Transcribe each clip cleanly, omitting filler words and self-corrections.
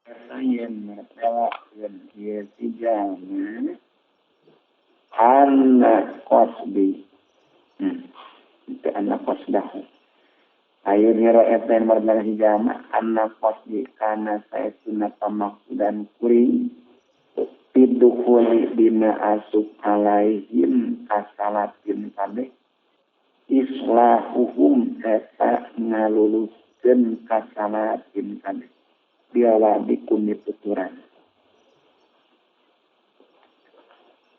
Eta yen mertelakeun ieu si jalma anna qasdi itu anna qasdahu ayo nira eta yen mertelakeun si jalma anna qasdi kana saestuna pamaksudan kuring pidukhuli dina asup alaihim kasalatin kabeh islahuhum eta ngaluluskeun kasalatin kabeh biawadi kuni tuturan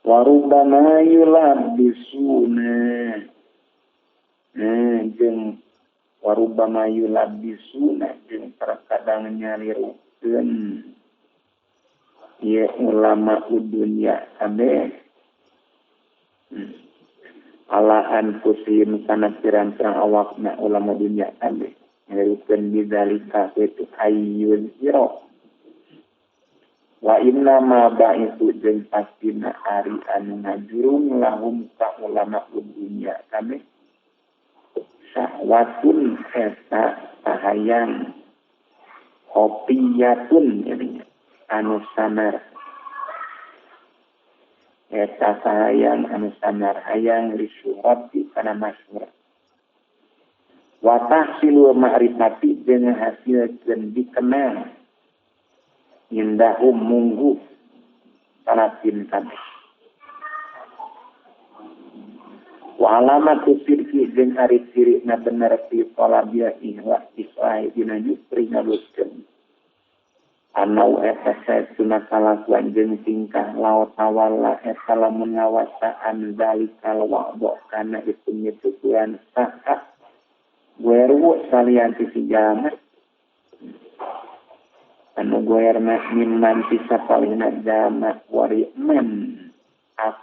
warubama yulabisuna jeung warubama yulabisuna jeung terkadang nyalirukeun ieu ulama dunya kabeh ala anfusihim kana pirang-pirang awakna ulama dunya kabeh nyalirukeun bidzalika itu ayyun siro wa inna ma ba'itsu jeung pastina ari anu ngajurung lahum ka ulama dunya kabeh syahwatun eta kahayang khofiyatun anu samar eta kahayang anu samar hayang lisyurati kana masyhur wa tahsilu ma'rifati jeung hasilkeun dikenal indahum munggu salatin kabeh wa alamatu sirki jeung ari cirina bener fi talabil ihwa islahi dina nyupri ngaluskeun anau eta saestuna kalakuan jeung tingkah laut tawalla eta lamun ngawasaan zalikal wa'da kana itu nyituturan saha gueru salian ti si jalma anu guerna mimman ti sapalihna jalma wari men af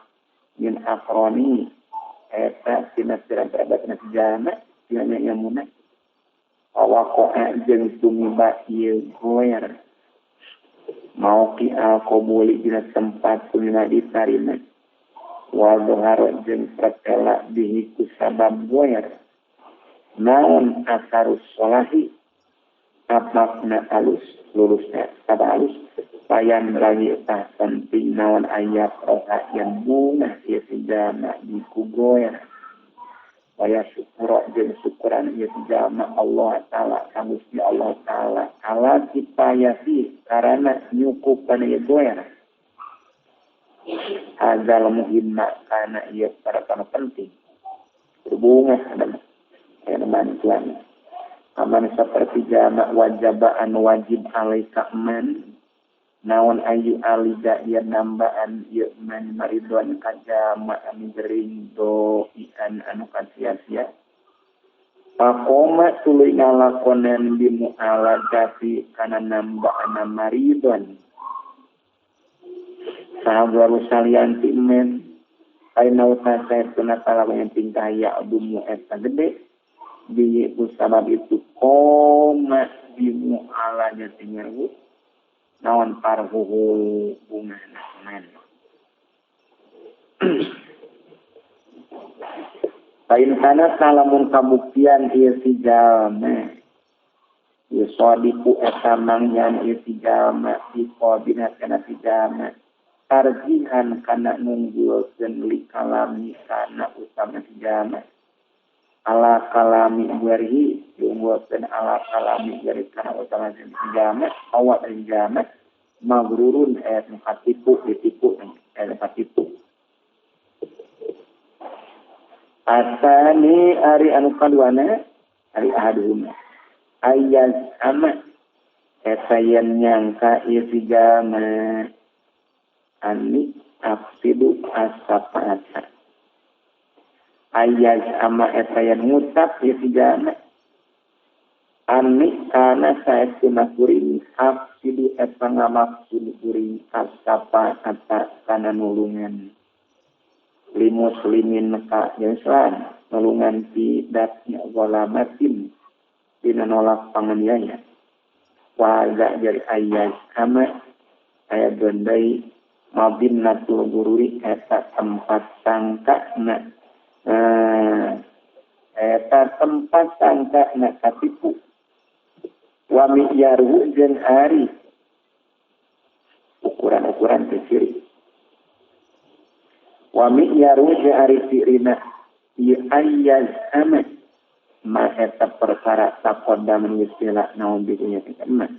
min afroni eta tina pirang-pirang si jalma tina ilmuna awaqa'a jeung tumiba ieu goer mauqi al-qabuli dina tempat tumiba ditarima wa dhahara jeung pertela bihi ku sabab goer naon asarus sholahi tapakna alus lulusna tabah alus payan lagi tah penting naon ayat roha yang bunga ieu si jalma dikugoer waya syukura jeung syukuran ieu si jalma Allah Ta'ala ka Gusti Allah Ta'ala ala kipayati karana nyukupan ieu goer azal muhimma kana ieu perkara penting berbunga adalah bantuan aman seperti jamak wajabaan wajib alaika man naon ayu alida ieu nambaan ieu man maridwan ka jamak anu gering do ian anu kasia-sia pakoma tuluy ngalakonan bi mu'alajati kana nambaan maridwan sahabaru salian ti men aina uta saestuna kalawan tingkah ya adumu eta gede bi sabab itu koma bimu alanya tinggal naon parhuhu bunga man lain kana salamun kabuktian ieu si jalma ieu sadiku eta mangyan ieu si jalma di qabina kana si jalma tarjihan kana nunggulkeun li kalami kana utama si jalma ala kalami warhi diunggulkeun ala kalami dari kana utama si jalma awak dari jalma magrurun ayat nu katipu ditipu ayat katipu asani ari anu kaduana ari ahaduhuma ayaz ama eta yen nyangka ieu si jalma ani afsidu asapata ayaz ama eta yen ngucap ieu si jalma ani kana saestuna kuring afsidu eta ngamaksud kuring asapata kana nulungan li muslimin ka Islam nulungan ti datnya zalamatin dina nolak panganiaya waza jadi ayaz ama aya gendai mabinnatul gururi eta tempat sangka na eta tempat sangka na katipu wa mi'yaru jeung ari Ukuran teh ciri. Wa mi'yaru ari sirina ieu ayyaz ama ma eta perkara taqaddam geus heula naon bikunya teh emak.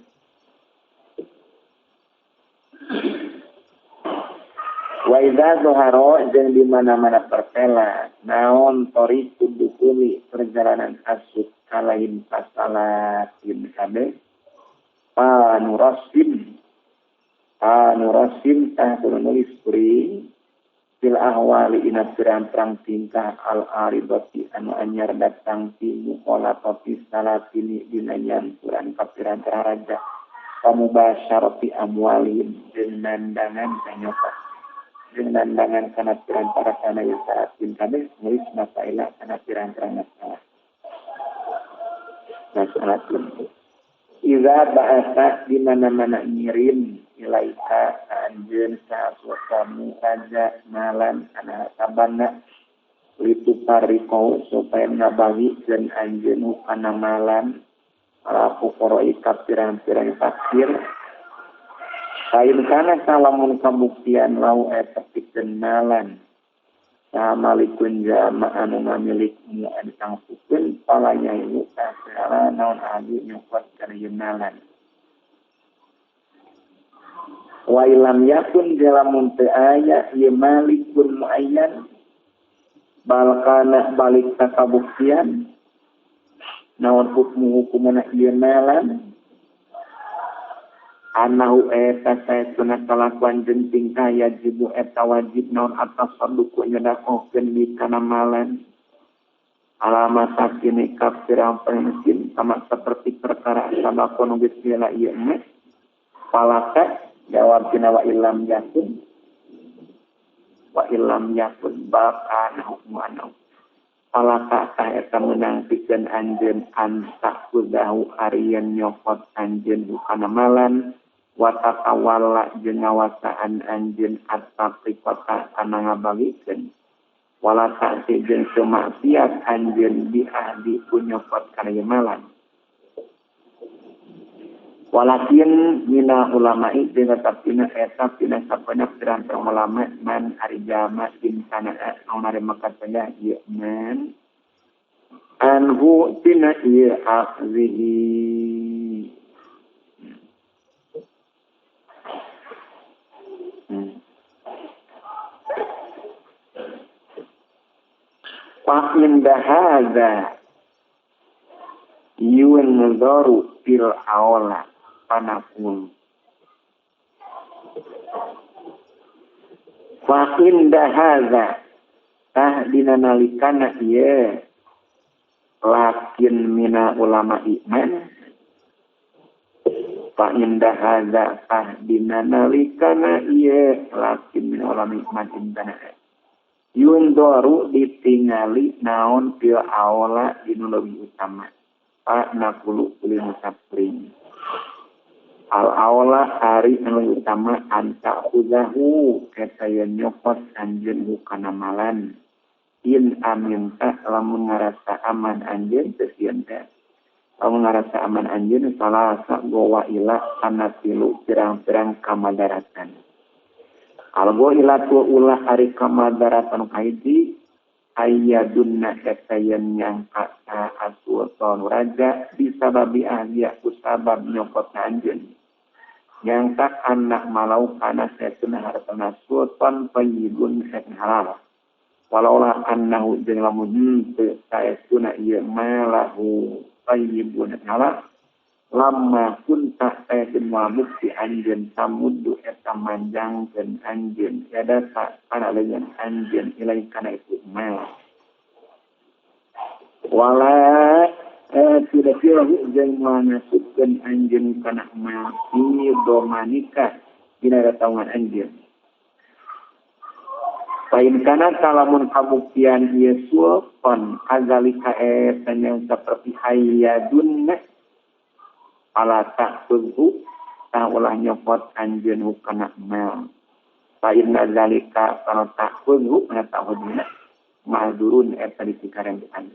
Wa idza zahara jeung di mana-mana pertela naon tariqud dukuli perjalanan asup kalain pasalatin kabeh panurasim tah kudu nulis kuring fil ahwali ina pirang-pirang tingkah al aridati anu anyar datang ti muqalatati salatini dina nyampuran ka pirang-pirang raja pamubasyarati amwalihim jeung nandangan kanyokot jeung nandangan kana pirang-pirang kana ieu salatin kabeh nulis masalah kana pirang-pirang masalah masalatin. Iza ba'asa di mana-mana ngirim ilaika anjeun saha raja malan kana sabana lituparriqau supaya ngabagi jeung anjeun kana malan ala fuqara'i ka pirang-pirang fakir. Kain kana salamun kabuktian lau eta pikeun malan saha malikun jama anu ngamilik mu anu tangsukeun palanya ieu segala naon adi nyokot kana ieu malan. Wa ilam yakun jalamun teu aya ieu malikun muayyan bal kana balik ka kabuktian naon hukmu hukumna ieu malan anahu eta saestuna kalakuan jeung tingkah yajibu eta wajib naon atas saduku nyedakohkeun di kana malan ala masakini ka pirang-pirang miskin sama seperti perkara sabakon geus heula ieu mah palaka jawab tina wa illam yakun bakan hukmu anahu palaka tah eta meunang pikeun anjeun antakudahu arian nyokot anjeun kana malan wa tatawalla jeung ngawasaan anjeun at-taqiqata kana ngabagikeun wala ta'ti jeung teu maksiat anjeun bi ahdi ku nyokot kana ieu malan. Walakin mina ulama'i jeung tetapina eta tina sabanyak pirang-pirang ulama man ari jama insana anu narima katanya ieu man anhu tina ieu akhzihi. Fa inda hadza yunzaru fil aula panakul. Fa inda hadza tah dina nalikana ieu lakin mina ulama iman fa inda hadza tah dina nalikana ieu lakin mina ulama iman indana yundoru ditingali naon fil aula dinu leuwih utama pa nakulu uli musafrin al aula ari anu utama anta khuzahu eta yen nyokot anjeun kana malan in aminta lamun ngarasa aman anjeun teu sieun teh lamun ngarasa aman anjeun salasa gowa ila kana tilu pirang-pirang kamadaratan. Algo ilatu ulah ari kamadaratan kahiji ayyadunna eta yen nyangka asultan raja bisababi ahliya kusabab nyokotna anjeun nyangka anak malau kana saestuna hartana sultan tayyibun saestuna halal walaulah annahu jeung lamun henteu saestuna ieu malahu tayyibun halal lama kunta saestuna moal bukti anjeun samudu eta manjangkeun anjeun yadasa kana leungeun anjeun ilai kana itu mal wala tidak kira jeung manasubkeun anjeun kana mal fi domanika dina tanggungan anjeun. Pain kana salamun kabuktian ieu sultan kazalika eta nya saperti hayyadun ala ta'khudhu tah ulah nyokot anjeun kana mal fa inna zalika kana ta'khudhu kana ta'khudna mahdurun eta dipikarentukan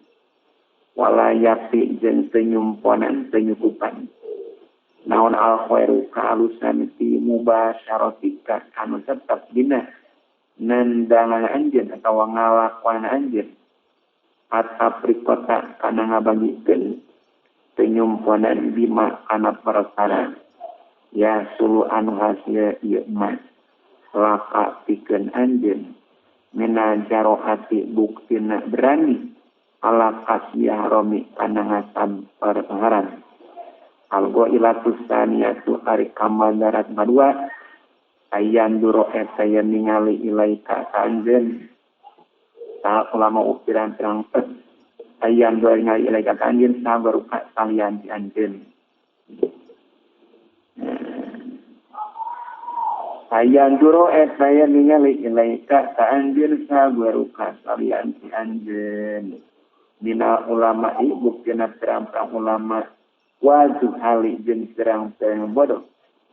wala yafi jeung teu nyumponan teu nyukupan Naon al khairu kaalusan fi mubasyaratika anu tetep dina nandangan anjeun atawa ngalakuan anjeun ataprikota kana ngabagikeun penyumponan bima kana perkara ya sulu anu hasil ieu mah laka pikeun anjeun mina jarohati buktina berani ala kasiyah romi kana ngasam perharam. Algo ilatus saniyatu ari kamadarat madua ayan duro eta yen ningali ilaika ka anjeun saha ulama ukiran terang pes ayan duro ningali ilaika ka anjeun sabaruka salian di anjeun ayan duro eta yen ningali ilaika ka anjeun sabaruka salian di anjeun dina ulama buktina terang-terang ulama wazuh hali jeung terang-terang bodoh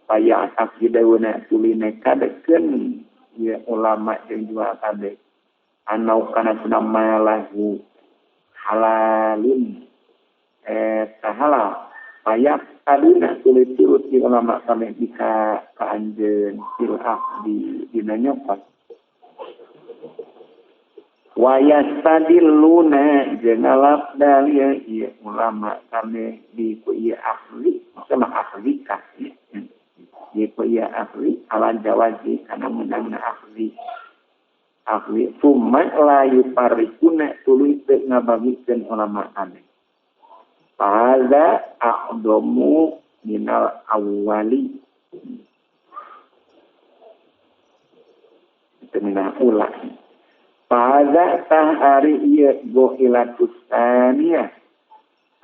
paya akidauna tuline kadekeun ieu ulama jeung jual kabeh anau kana sunah malahu halalun eta halal paya kaduna tuluy turut ieu ulama kabeh dika ka anjeun fil ahdi dina nyokot wayastadilluna jeung ngalap dalil ieu ulama kabeh di ku ieu ahli sama ahli ka di ku ieu ahli ala jawazi kana meunangna ahli ahli summa la yufarriquna tuluy teu ngabagikeun ulama kabeh hadza a'damu minal awwali itu minal ula. Pada tah ari ieu gohilatus tsaniyah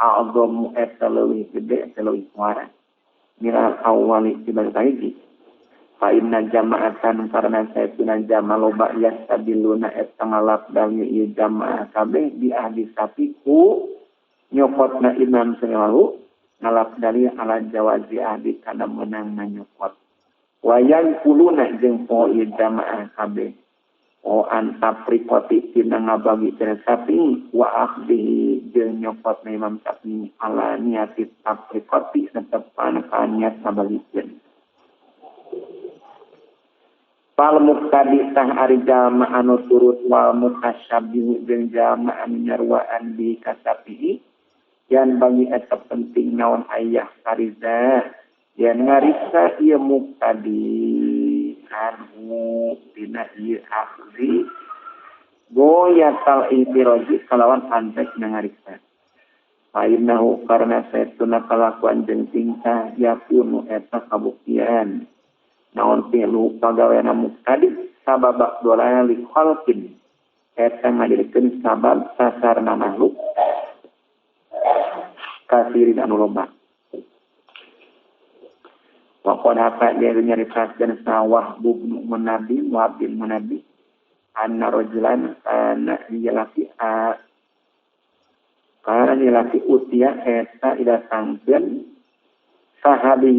a'dhamu eta leuwih gede eta leuwih suara minal awwali tibang kahiji. Fa inna jama'atan karena saestuna jama loba yastabiluna eta ngalap dalil ieu jamaah kabeh bi ahli sapiku nyokotna imam selalu ngalap dalil ala jawazi ahli kana meunangna nyokot wayang kuluna jeung po ieu jamaah kabeh o antaprikoti tina ngabagi tina sapi wa akhdihi jeung nyokot imam sapi ala niati taprikoti netepan ka niat ngabagikeun. Fal muqtadi tah ari jalma anu turut wal mutasyabbih jeung jalma anu nyaruaan bi kasapihi yan bagi eta penting naon ayah kariza yan ngariksa ieu muqtadi anhu dina ieu akhzi goyatal itiroji kalawan antek ngariksa. Fa innahu karna saestuna kalakuan jeung tingkah yakunu eta kabuktian naon pilu pagaweana muqtadi sabab dolali khalqin eta ngajadikeun sabab sasarna makhluk kafirin anu loba. Waqad hafa dia nyaritakeun sawah bin Munabi wa bin Munabi anna rajulan kana laki a kana laki utia eta ida sangkeun sahabi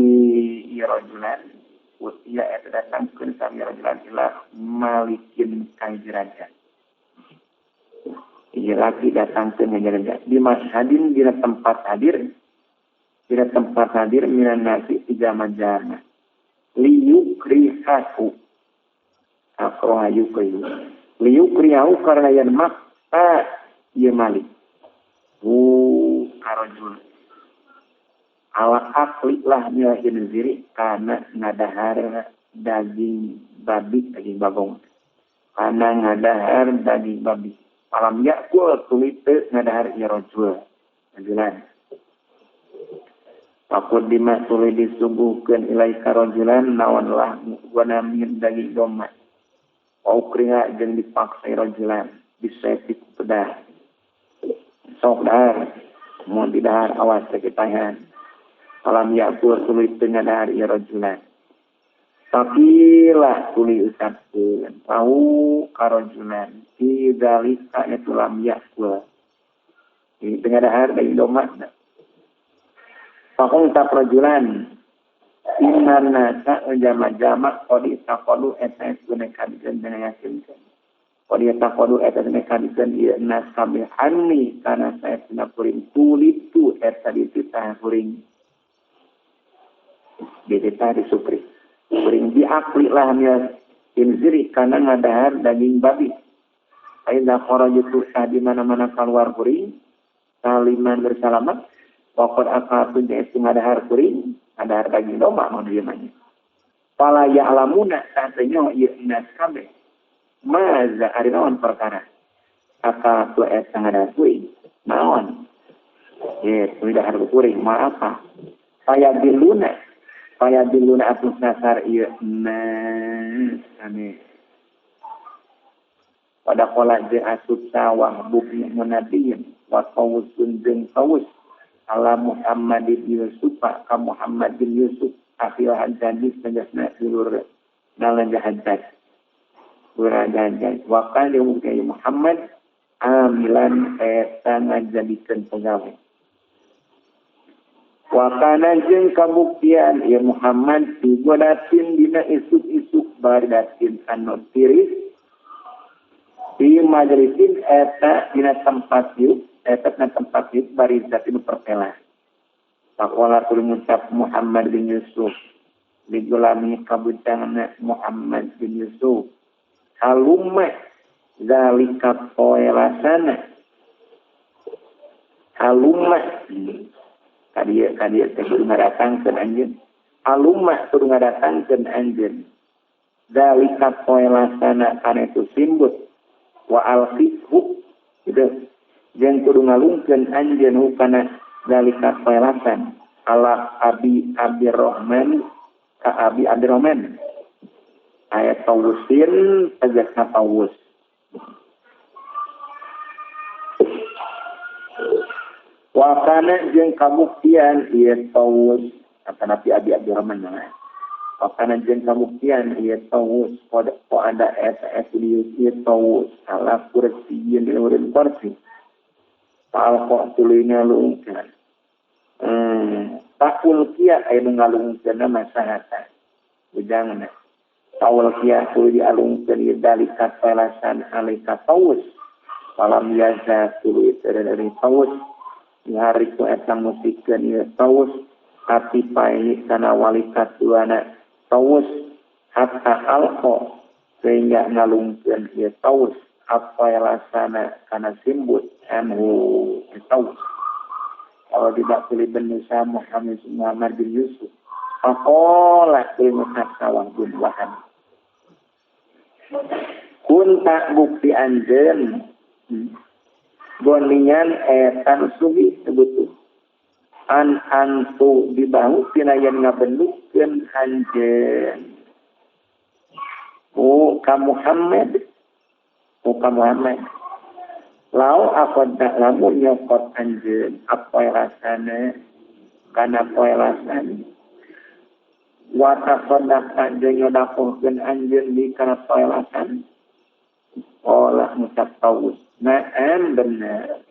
rajulan utia eta datangkeun sami rajulan ila malikin kaijraja. Ieu laki datangkeun kaijraja di mashadin dina tempat hadir tidak tempat hadir minan nasi tiga majana liyukrihahu akroha yukrihu liyukrihahu karena yang maksa ieu malik hu karojul ala akli lah mila hinziri karena ngadahar daging babi daging bagong karena ngadahar daging babi alam yakul tuluy teu ngadahar ieu rajul rajulan. Pakut dimasuli disuguhkeun ilaika rajulan naon lah gunamin daging domba. Ukriha jeung dipaksa rajulan disepi ku pedah. Sok dahar, mun didahar awas sakitahan. Alam yakur tuluy teu ngadahar ieu rajulan. Tapilah tuluy ucapkeun tau karajulan fi dzalika itu lam yakul. Ini teu ngadahar daging domba. Fakul tak rajulan inna nasa jama-jama qad taqadu eta gunekadikeun dina yakinkeun qad taqadu eta gunekadikeun ieu nas kabeh anni kana saestuna kuring tulitu eta dititah kuring Dititah disupri. Kuring diakli lahmil khinziri kana ngadahar daging babi. Aida kharajtu di mana-mana keluar kuring saliman bersalamat waqad akatu jeung ngadahar kuring ngadahar daging domba mun ieu mah. Fala ya'lamuna tah teu ieu nas kabeh. Maza ari naon perkara? Akatu eta ngadahar kuring naon? Ye, dahar kuring ma apa? Faya diluna atuh nasar ieu nas ane. Pada kola jeung asup sawah bukni munabiyin wa tawusun jeung tawus ala Muhammad bin Yusuf ka Muhammad bin Yusuf akhil Hajjaj tegasna dulur nalaja Hajjaj dulur Hajjaj wa kana Muhammad amilan eta ngajadikeun pegawai. Wa kana jeung kabuktian ieu Muhammad digodatin dina isuk-isuk baridatin anu tiris di majlisin eta dina tempat yuk eta dina tempat yuk baridatin perpela. Pakola tuluy ngucap Muhammad bin Yusuf digulami kabutangna Muhammad bin Yusuf halumma zalika poelasana halumma kadieu kadieu teh kudu ngadatangkeun anjeun alumma kudu ngadatangkeun anjeun zalika poelasana kana itu simbut wa alqihu gitu jeung kudu ngalungkeun anjeun hu kana zalika poelasan ala Abi Abdurrahman ka Abi Abdurrahman ayat tawusin tegasna tawus. Wa kana jeung kabuktian ieu tawus kata Nabi Abi Abdurrahman mah. Wa kana jeung kabuktian ieu tawus kode ada SS ieu tawus ala kursiyin di luhureun kursi. Palko tuluy ngalungkeun. Takul kia aya nu ngalungkeunna masahata. Ujangna. Tawul kia tuluy dialungkeun ieu dalika pelasan alika tawus. Falam yaza tuluy teu dari tawus. Ngariku eta musikeun ieu tawus pai kana walikat duana tawus hatta alqa sehingga ngalungkeun ieu tawus apa lasana kana simbut anhu tawus. Kalau tidak pilih benusa Muhammad Muhammad bin Yusuf faqala tuluy ngucap sawah bin Wahab kunta bukti anjeun gonian eta sugi sebutu an antu dibahu tina yen ngabendukeun anjeun ku ka Muhammad ku ka Muhammad lau aqadda lamun nyokot anjeun apa rasana kana poelasan wa tasaddaqa jeung nyodakohkeun anjeun di kana poelasan olah ngucap tawus na'am bener.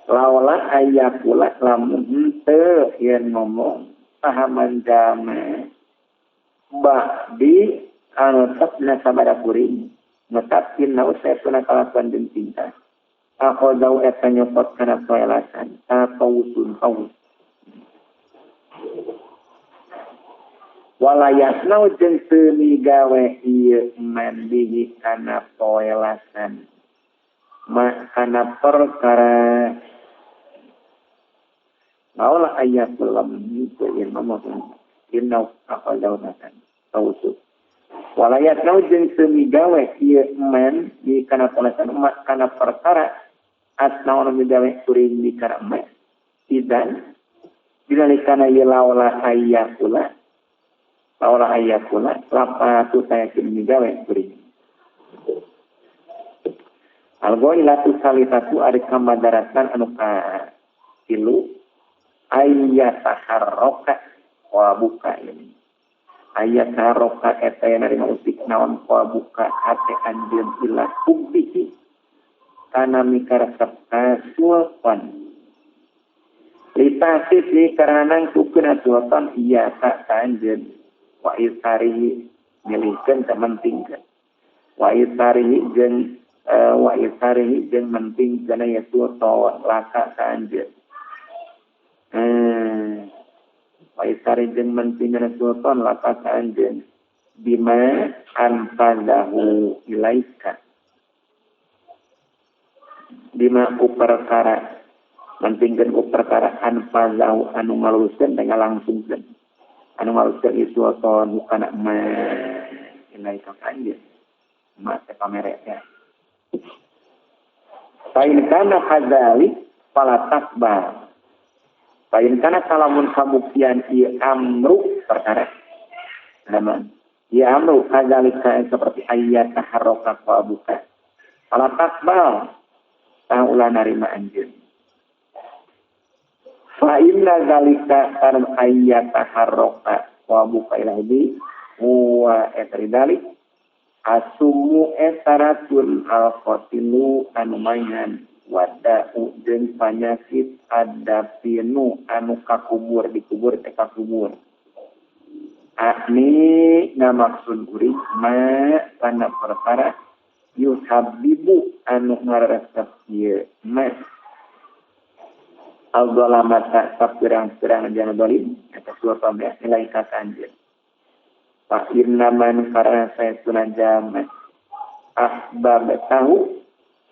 Laula ayakula lamun henteu yen ngomong pahaman jame ba'di anu tetepna sabada kuring netapkeun na usepna kalakuan jeung tingkah akhadau eta nyopot kana poelasan tawusun tawus walayasnau jeung teu migawe ieu man bihi kana poelasan ma kana perkara laula ayatul lamun teu yen ngomong inna akhadau tawusun walayasnau jeung teu migawe ieu man bi kana poelasan ma kana perkara asnau nu migawe kuring di kana ma idan dinalikana ieu laula ayakula laula ayakula lapatu sayakin migawe kuring. Algoilatu salisatu ari kamadaratan anu katilu ayyataharroka wa buka ini. Ayyataharroka eta yen ari usik naon wa buka hate anjeun ila hubbihi kana mikaresep ka sultan. Litasi karena nangtukeun sultan iya ka anjeun. Wa isarihi milihkeun teu mentingkeun wa isarihi jeung wa isarihi jeung mentingkeun aya sultan laka ka anjeun. sari jeung mentingan sultan laka ka anjeun bima anfadahu ilaika bima ku perkara mentingkeun ku perkara anfadahu anu ngaluluskeun teh ngalangsungkeun anu ngaluluskeun ieu sultan kana ma ilaika ka anjeun ma teh pamere teh fa in kana kadzalik fala takbar fa in kana kalamun kabuktian ieu amru perkara nama ya amru kadzalika seperti ayat taharraka qabuka fala takbal tah ulah narima anjeun fa inna zalika karena ayat taharraka qabuka ilahi huwa etridalik asumu etaratun al-qatilu anu mayan wada'u jeung panyakit adapinu anu kakubur dikubur teh kakubur akni ngamaksud kuring ma kana perkara yuhabibu anu ngaresep ieu ma al-zalamata sapirang-pirang jana zalim eta suatu nilai ka anjeun fa inna man karena saytuna jama ahbab tahu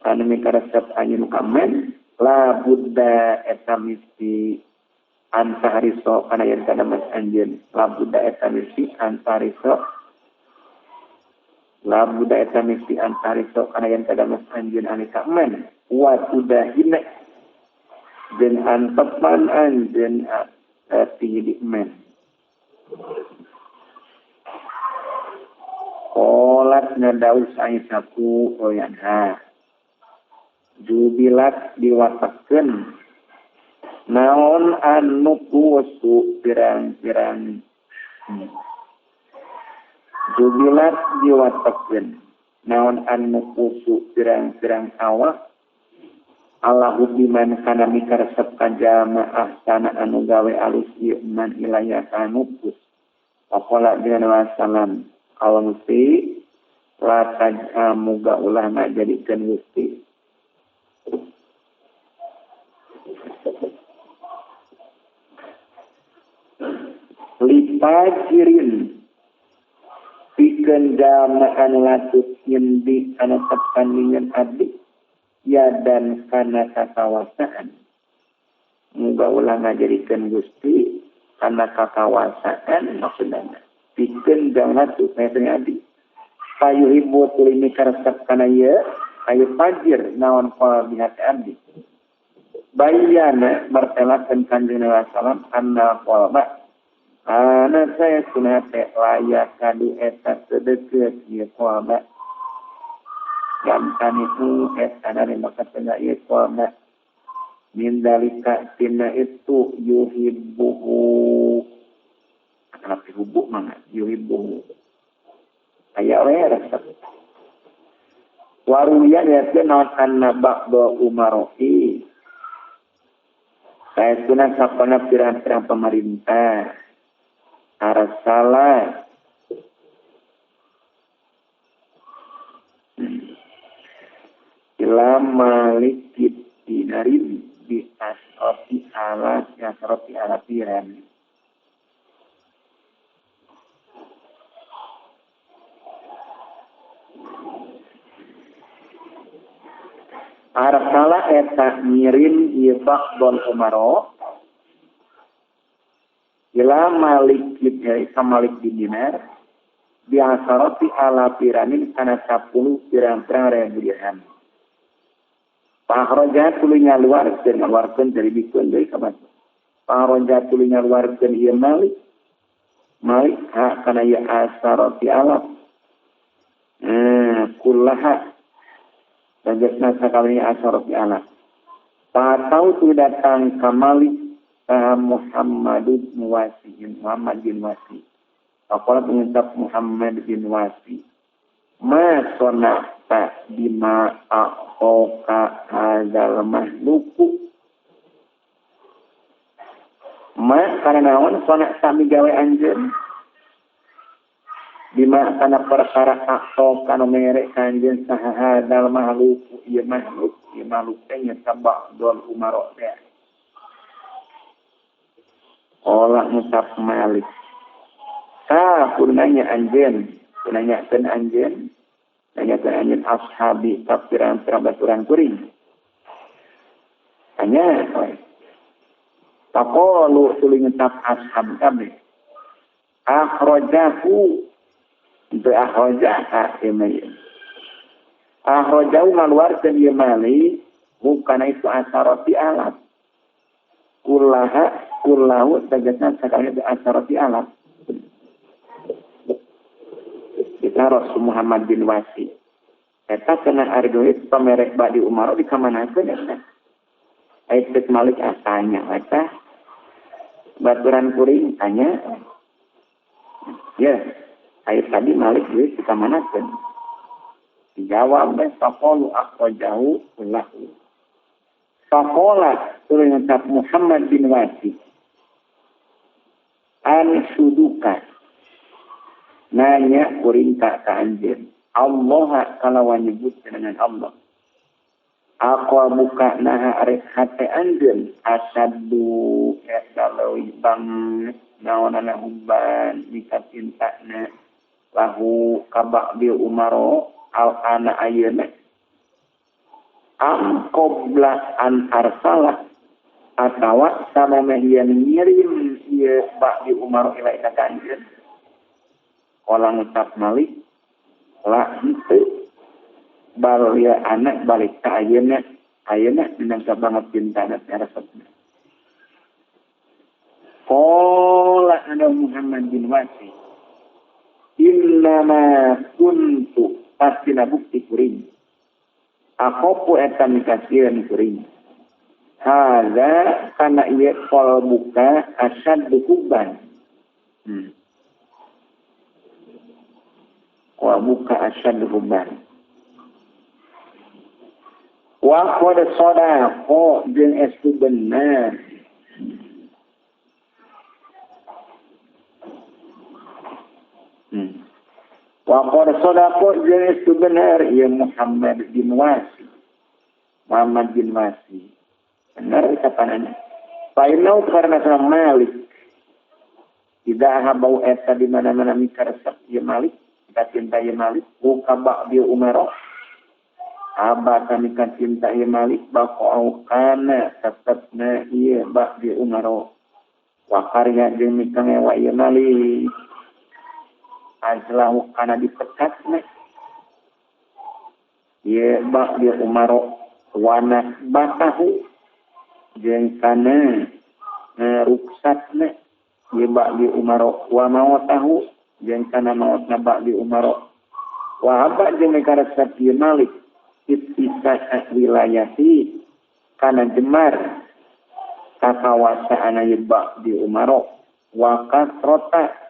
anu mikaresep anjeun kamen la budda eta misti antahariso kana yen kana mas anjeun la budda eta misti antahariso la budda eta misti antahariso kana yen kana mas anjeun anu kamen wa tudahina jeung antepan anjeun ti men. Kolat ngadaus Aisyatu royanha jubilat diwatakeun naon anu kusu pirang-pirang jubilat diwatakeun naon anu kusu pirang-pirang awak Allahu biman kana mikaresep ka jamaah sana anu gawe alus ieu man ilaya kanupus faqala dina salam kalau mesti la taj'al muga ulah ngajadikeun Gusti lipajirin pikeun jalma anu latut nyendi anu tepandingan abdi ya dan kana kakawasaan muga ulah ngajadikeun Gusti kana kakawasaan maksudna pikeun jalma latut nyendi abdi payuhibu tuluy mikaresep kana ieu ayu fajir naon qala bihati abdi bayana martelakeun Kanjeng Nabi sallam anna qalba ana saya sunate layak kadu eta sedeket ieu qalba gamtan itu eta dari maka tengah ieu qalba min dalika tina itu yuhibbuhu kenapa hubu mangga yuhibbuhu aya we resep waruya ya naon anna ba'da umaroi saestuna sapana pirang-pirang pemerintah arsala ila malik dinarin bi asroti alat asroti alatiran arsala eta ngirim ieu ba'dul umaro ila malik ka malik bin dinar bi asroti ala piranin kana 10 pirang-pirang ribu dirham. Pahroja tuluy ngaluarkeun ngaluarkeun dari bikeun deui ka batu. Pahroja tuluy ngaluarkeun ieu malik malik ha kana ieu asroti ala kullaha tegasna sakali asroti ala. Patau tu datang ka Malik Muhammad bin Wasi, Muhammad bin Wasi. Pakola pengucap Muhammad bin Wasi. Ma sonata bima a'toka hadzal mahluku. Ma kana naon sonata migawe anjeun? Bima kana perkara a'toka nu mere ka anjeun saha hadzal mahluku ieu makhluk, ieu makhluk teh nya ba'dul umaro teh. Olah ngucap Malik. Sa kudu nanya anjeun, kudu nanyakeun anjeun, nanyakeun anjeun ashabi ka pirang-pirang baturan kuring. Tanya we. Faqalu tuluy ngucap ashab kabeh. Akhrajahu bi akhrajaha ieu. Akhrajahu ngaluarkeun ieu Malik bukan itu asarati alat. Kullaha kullahu tegasna sakali itu asarati alat. Kita Rasul Muhammad bin Wasi. Eta kena ari duit pamerek badi Umar di kamanakeun eta. Ait cek Malik tanya eta baturan kuring tanya. Ya, ait tadi Malik duit di kamanakeun. Dijawab bae faqalu akhrajahu kullahu. Faqala tuluy ngucap Muhammad bin Wasi. An suduka nanya kuring ka anjeun. Allah kalawan nyebut dengan Allah. Aku buka naha arek hate anjeun asaddu eta leuwih banget naonana hubban mika cintana lahu ka ba'di umaro al ana ayeuna am qabla an arsala atawa samemeh yen ngirim ieu ba'di umaro ila ka anjeun. Kala ngucap Malik la henteu bal ya anak balik ka ayeuna ayeuna minangka banget cintana resepna. Qala ana Muhammad bin Wasi innama kuntu pastina bukti kuring akhofu eta mikasieun kuring hadza kana ieu qalbuka asyaddu hubban. Qalbuka asyaddu hubban wa qad sadaqa jeung estu bener. Wa qad sadaqa jeung estu bener ieu Muhammad bin Wasi. Muhammad bin Wasi bener ucapanana. Fa innahu karena sama Malik tidak habau eta di mana-mana mikaresep ieu Malik, kita cinta ieu Malik, buka ba'di Umar. Aba kami kan cinta ieu Malik baqau kana tetepna ieu ba'di Umar. Wa karya jeung mika ngewa ieu Malik. Azlahu kana dipecatna ieu ba'di Umar wa nasbatahu jeung kana ruksatna ieu ba'di Umar wa mautahu jeung kana mautna ba'di Umar. Wa haba jeung mika resep ieu Malik ittisah wilayati kana jemar kakawasaana ieu ba'di Umar wa kasrata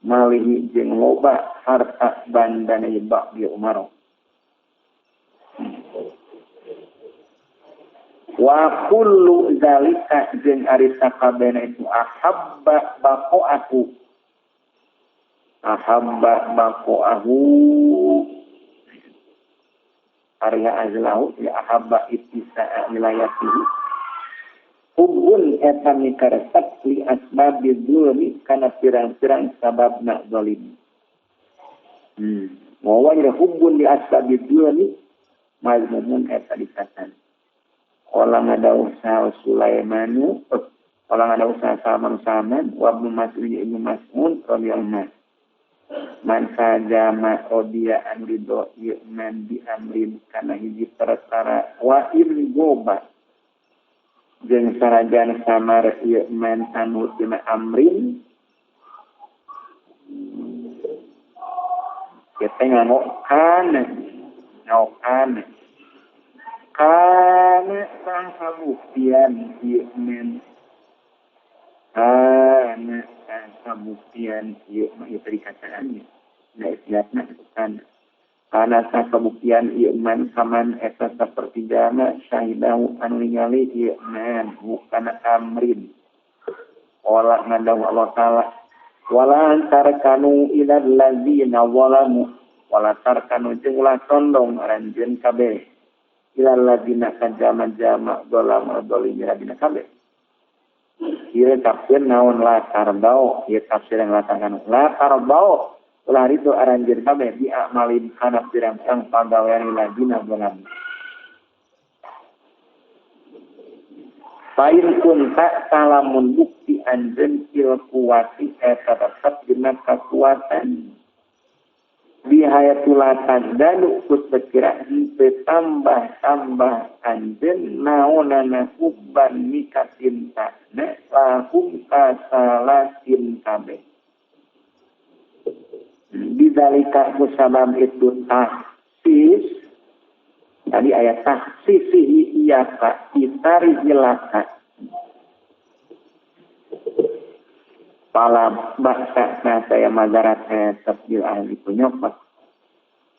malihi jeung loba harta bandana ieu ba'di Umar. Wa kullu zalika jeung ari sakabehna itu ahabba baqa'ahu ahabba baqa'ahu Arya azlahu ya ahabba ittisa'a wilayatihi hubbun eta mikaresep li asbabi dzulmi kana pirang-pirang sababna zalim. Wa wa hubbun li asbabi dzulmi mazmumun eta dikatan. Qala ngadau sa Sulaimanu qala ngadau sa Salman Salman wa Ibnu Mas'ud Ibnu Mas'ud radhiyallahu anhu man sajama rodiya an ridho man bi amrin kana hiji perkara wa in goba jeung sarajan samar ieu man anu tina amrin kita nganggo kana kana kana sangkabuktian ieu man kana kabuktian ieu mah ieu perikataannya nah istilahna itu kana kana kabuktian ieu man kaman eta saperti jama syahidahu anu ningali ieu man bukan amrin olah ngadawu Allah Ta'ala wala tarkanu ilal ladzina zalamu wala tarkanu jeung ulah condong aranjeun kabeh ilal ladzina ka jama-jama zalamu zalim dina kabeh. kieu tafsir naon la tardau ieu tafsir yang latarkan la tardau ulah itu aranjeun kabeh bi amalin kana pirang-pirang pagawean ladina zalam. Fain kunta talamun bukti anjeun fil kuwati eta tetep dina kakuatan bihayatulatan dalu kusekira henteu tambah-tambah anjeun naonana hubban mikatintana lahum kasalatin kabeh. Bidzalika kusabab itu tahsis tadi ayat tahsisihi iyaka itari ilaka pala bahasa nah saya madarat tafsir ahli penyokot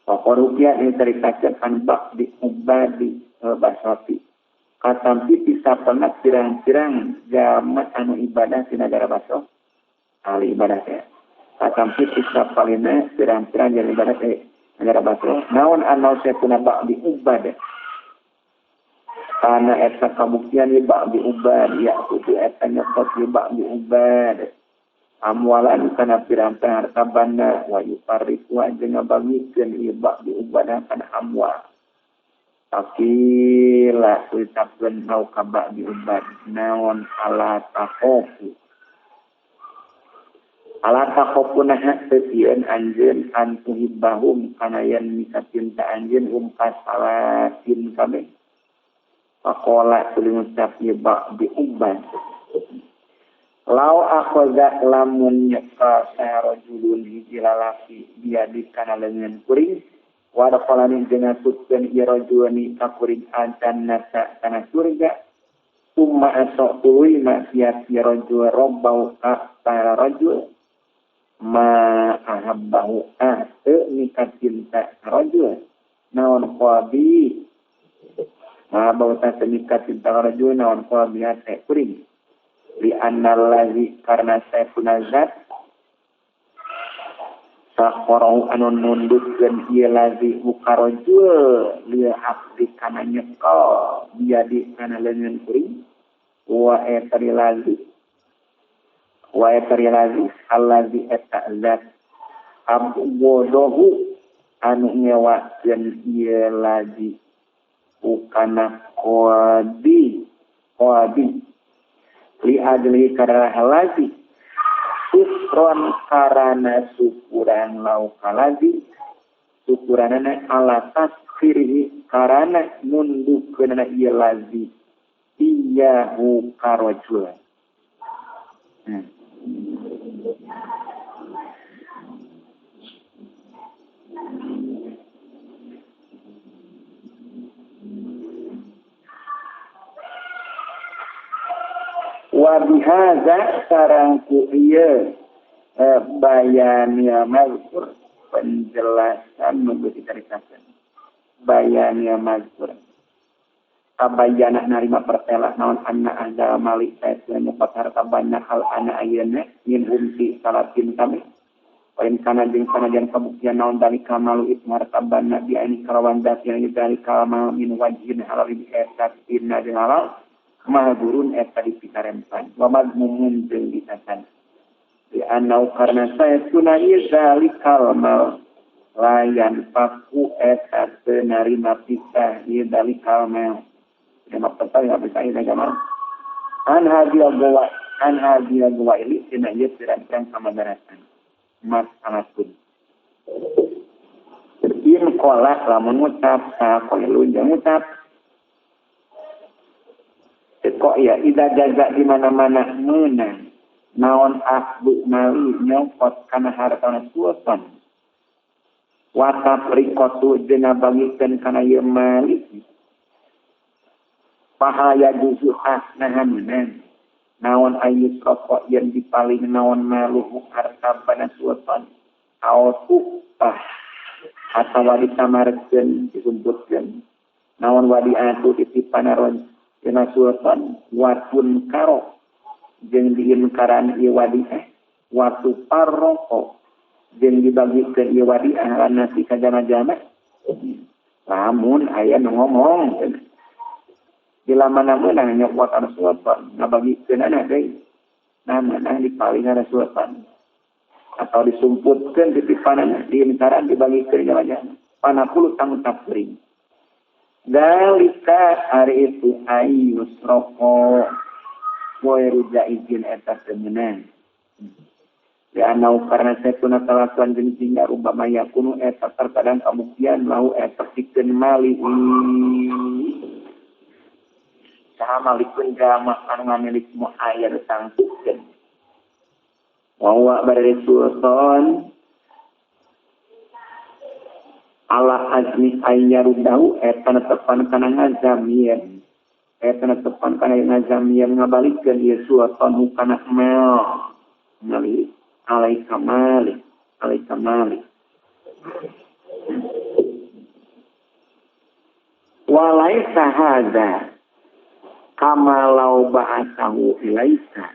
pokok rupiah ini ceritakan anbak di ubadi basroti katampi bisa pernah pirang-pirang jamat anu ibadah di negara Basro ahli ibadah ya katampi bisa palina pirang-pirang jalan ibadah negara Basro naon anau saya puna bak di ubad karena eta kabuktian di bak di ubad ya kudu eta nyokot di bak di ubad amwalan kana pirang-pirang harta banda wa yufarriqu jeung ngabagikeun ieu bak di ubad kana amwal takila ucapkeun nau ka bak di ubad naon ala takhofu ala takhofu naha teu sieun anjeun an tuhibbahum kana yen mikacinta anjeun hum kasalatin kabeh faqala tuluy ngucap ieu bak di ubad lau akhadha lamun nyeka sarajulun hiji lalaki biadi kana leungeun kuring wa dakhalani jeung ngasupkeun ieu rajulani ka kuring aljannata kana surga summa asa tuluy maksiat ieu rajul rabbau ka para rajul ma ahabbahu ah teu mikacinta rajul naon qabi ma bau ta teu mikacinta rajul naon qabi hate kuring li annallazi karena saya punazat sakorau anu nundukkeun ieu lazi mukarojul li abdi kana nyekel biadi kana leungeun kuring wa eta lazi wa eta lazi allazi eta zat abgodohu anu ngewakeun ieu lazi ukana qadi qadi li ajli karena halazi sukron karana syukuran lau kalazi syukuranana ala tasfirihi karana nundukkeunana ieu lazi iyahu karajul. Wa bihaza sarang ku ieu bayannya mazkur penjelasan nu geus dicaritakeun bayannya mazkur kabayana narima pertelah naon anna ahda mali saeuna nyokot harta banyak hal ana ayeuna min humti salatin kami pain kana jeung sanajan kabuktian naon dalika malu itu harta banyak bi ani kalawan dati dalika mal min wajhin halal bi eta dina jeung halal mahgurun eta dipikarempan wa madmumun jeung ditasan di anau karena saya sunai zalikal mal layan paku eta teu narima pisah ieu zalikal mal lima petal ya bisa ieu jamal an hadil goa ini tina ieu pirang-pirang kamadaratan masalatun in qala lamun ngucap saqilun jeung ngucap kok ya ida jaza di mana-mana meunang naon akbu mali nyokot kana hartana sultan wa tafriqatu jeung ngabagikeun kana ieu mali pahaya juzu nah meunang naon ayu rokok yang dipaling naon maluhu harta bana sultan au tuqah atawa ditamarkeun disumputkeun naon wadiatu titipan dina sultan watun karo jeung diinkaran ieu wadiah watu parroko jeung dibagikeun ieu wadiah lan nasi ka jama-jama lamun aya nu ngomong di mana meunang nyokot anu sultan ngabagikeun ana deui menang dipalihara sultan atau disumputkeun titipanana diintaran dibagikeun jalajana panapuluh tanggung tapering dalika hari itu ayus roko goiru jaizin eta temenan ya anau karena saya puna kelakuan jenis hingga rubah maya kuno eta terkadang kabuktian lau eta pikeun mali saha malikun jama anu ngamilik muayyan tangtukeun wa bari sultan ala azmi ayyarudahu eta netepan kana ngazamien eta netepan kana ngazamien ngabalikeun ieu sultan hukana mal mali alaika malik alaika malik walaisa hadza kama lau ba'athahu ilaika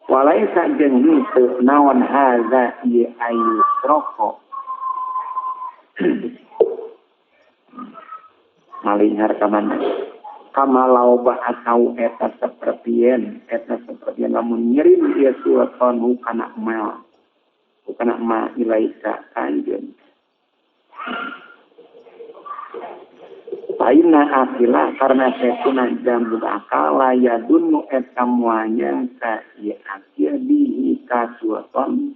walaisa jeung henteu naon hadza ieu ayusroko maling harta mana kama lau ba'athahu eta sapertien lamun ngirim ieu sultan kana mal kana ma ilaika anjeun. Paina akila karena setuna jambu akala yadunnu eta muanya ka ieu akil bihi ka sultan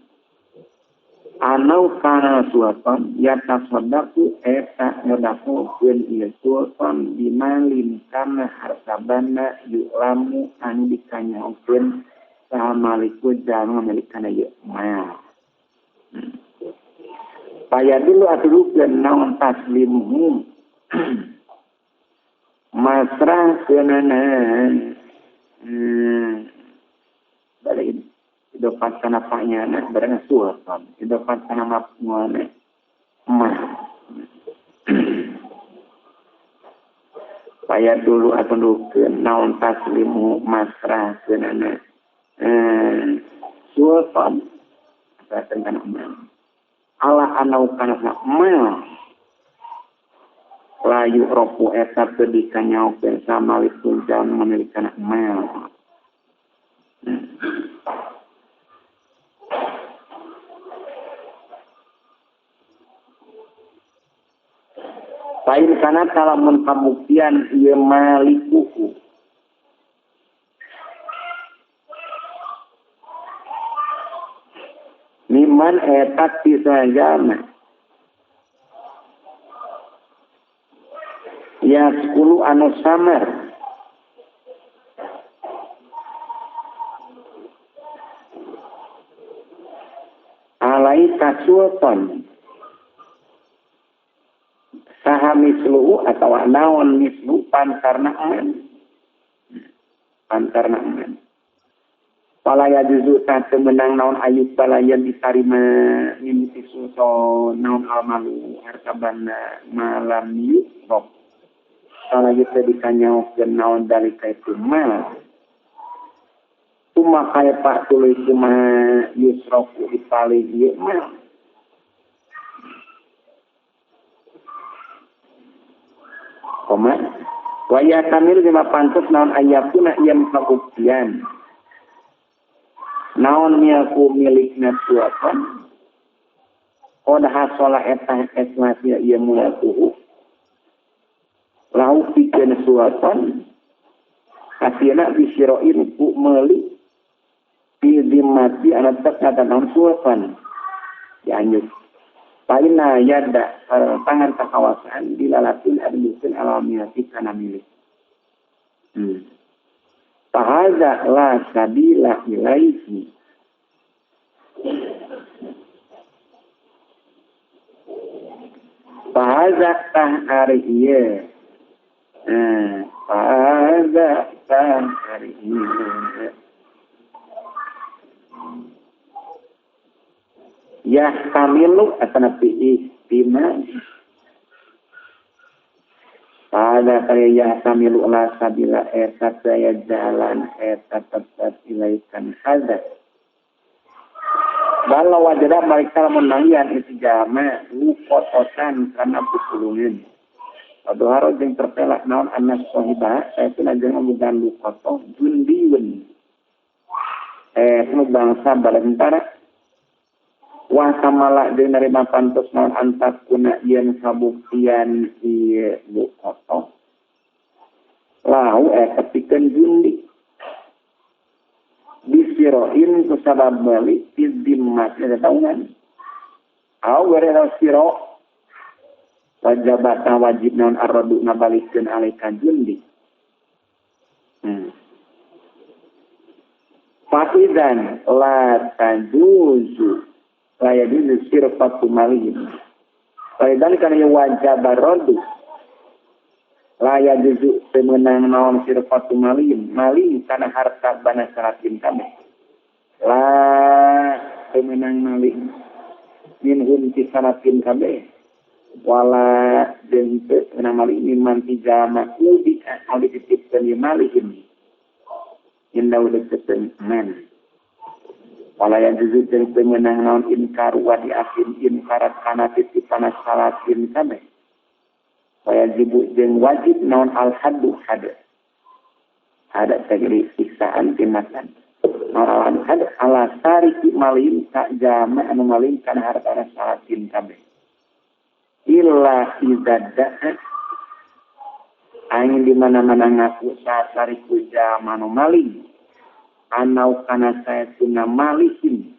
anau kana sultan yatasaddaqu eta nyodakokeun ieu sultan bimalin kana harta banda yulamu anu dikanyaokeun saha maliku jalma milik kana ieu mal. Paya dulu aturukeun naon taslimuhu masrah keunana balik idopat kana panyana bareng sultan idopat kana mapmuana mah paya dulu aturukeun naon taslimu masrah keunana sultan kana mal ala anau kana mal layu roku eta teu dikanyaokeun samalikun jalma milik kana mal. Lain kana lamun kabuktian ieu malikuhu miman eta ti sajana ya sepuluh anu samar alaika sultan saha misluhu atau naon mislu pan karena aman palaya juzu ta menang naon ayub balaya ditarima mimiti sultan naon almalu harta banda malam yusrof kalau kita dikanyaokeun naon dalika itu mal tuma kaya pak tuluy kumaha yusrofu dipalih ieu mal koma waya kamil lima pantes naon ayatuna ieu kabuktian naon milku milikna suatan qad hasala eta esmasya ieu mulatuhu lau pikeun sultan hasina bisiroin ku meuli fi zimmati anatak kata naon sultan dianyuk paina yada tangan kakawasan dilalatin adlukeun alamiati kana milik fahaza la sabila ilaihi fahaza tah ari ieu fahaza tah ari ieu yahtamilu atanapi ihtima pada kaya yahtamilu la sabila eta daya jalan eta tetap ilaikan hadza bala wajada mereka lamun itu jama lukototan karena pukulungan Aduharo jeung terpelak naon anak sohibah saetu najeng bukan lukotoh jundiun Nu bangsa bala tentara wah kamala jeung narima pantes naon antakuna yen kabuktian ieu lukoto lahu eta pikeun jundi bisiroin ku sabab meuli fizimmat eta taungan au werena siro wajabata wajib naon arradu nabalikeun alaika jundi. Fa'idan la tajuzu la yajuzu sirfatu malihim. Fa'idan kana wajib arradu la yajuzu semenang naon sirfatu malihim maling kana harta bana saratin kabeh. La semenang maling minhum ti saratin kabeh wala jeung teu menang maling mimman ti jalma udi anu dititipkeun ieu malihim. Indah deketan man wala yang jujur jeung pemenang naon inkar wa diakin inkarat kana titipana salatin kabeh wajibu jeung wajib naon al haddu had ada tagri siksaan tindakan naon had ala sariki malim ka jama anu maling kana hartana salatin kabeh illa idza da'a angin di mana-mana ngaku sasariku jamanu maling anau kana saya tuna malihin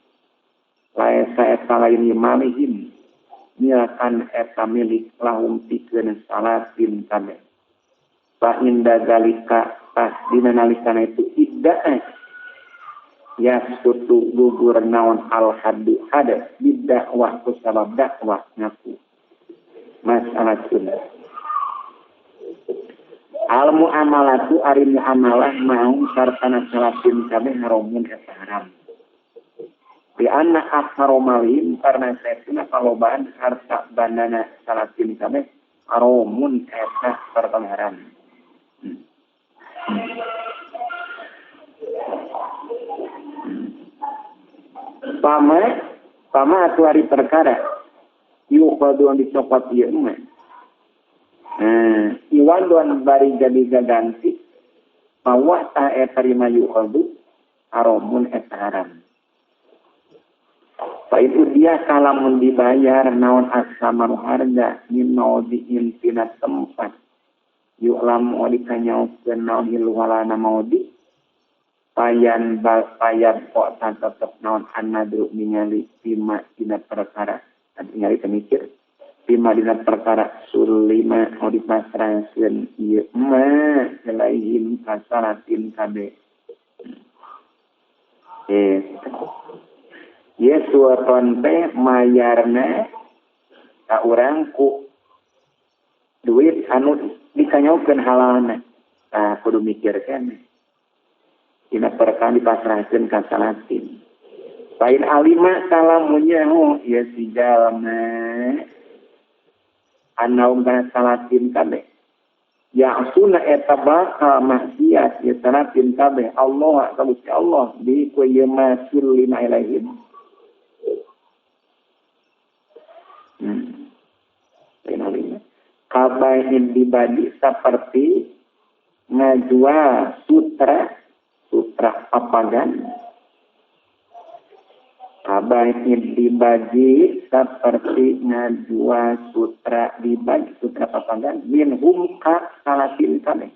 lae saya lain malihin milakan eta milik lahum pikeun salatin kabeh fa inda zalika pas dina nalikana itu idda'a yasqutu gugur naon al haddu hada bidakwah ku sabab dakwah ngaku masalah sunnah. Al muamalatu ari muamalah mau sartana salatin kabeh haramun eta haram. Di anna aktsara malihim karena saestuna kalobaan harta bandana salatin kabeh haramun eta sarta haram. Pama atuh ari perkara yuqadu an dicopot ieu mah. Iwan duan bari jadi gaganti bahwa ta eta terima yuqadu haramun eta haram. Fa itu dia kalamun dibayar naon asamaru harga min maudhi'in tina tempat yu'lam dikanyaukeun naon hiluhalana maudhi payan bal payan kok tetep naon annadru ningali bima dina perkara ningali teu mikir bima dina perkara sulima au dipasrahkeun ieu ma ilaihim kasalatin kabeh. Ye suaton teh mayarna ka urang ku duit anu dikanyaukeun halalna. Tah kudu mikir keneh. Dina perkara dipasrahkeun ka salatin. Lain alima kalamunya hu ieu si jalma anaum kana salatin kabeh. Ya'suna eta bakal maksiat ieu salatin kabeh Allah ka Gusti Allah di ku ieu masul lima ilaihim. Kabahin dibadi seperti ngajual sutra papagan. Kabahin dibagi seperti ngajual sutra dibagi sutra papagan minhum ka salatin kabeh.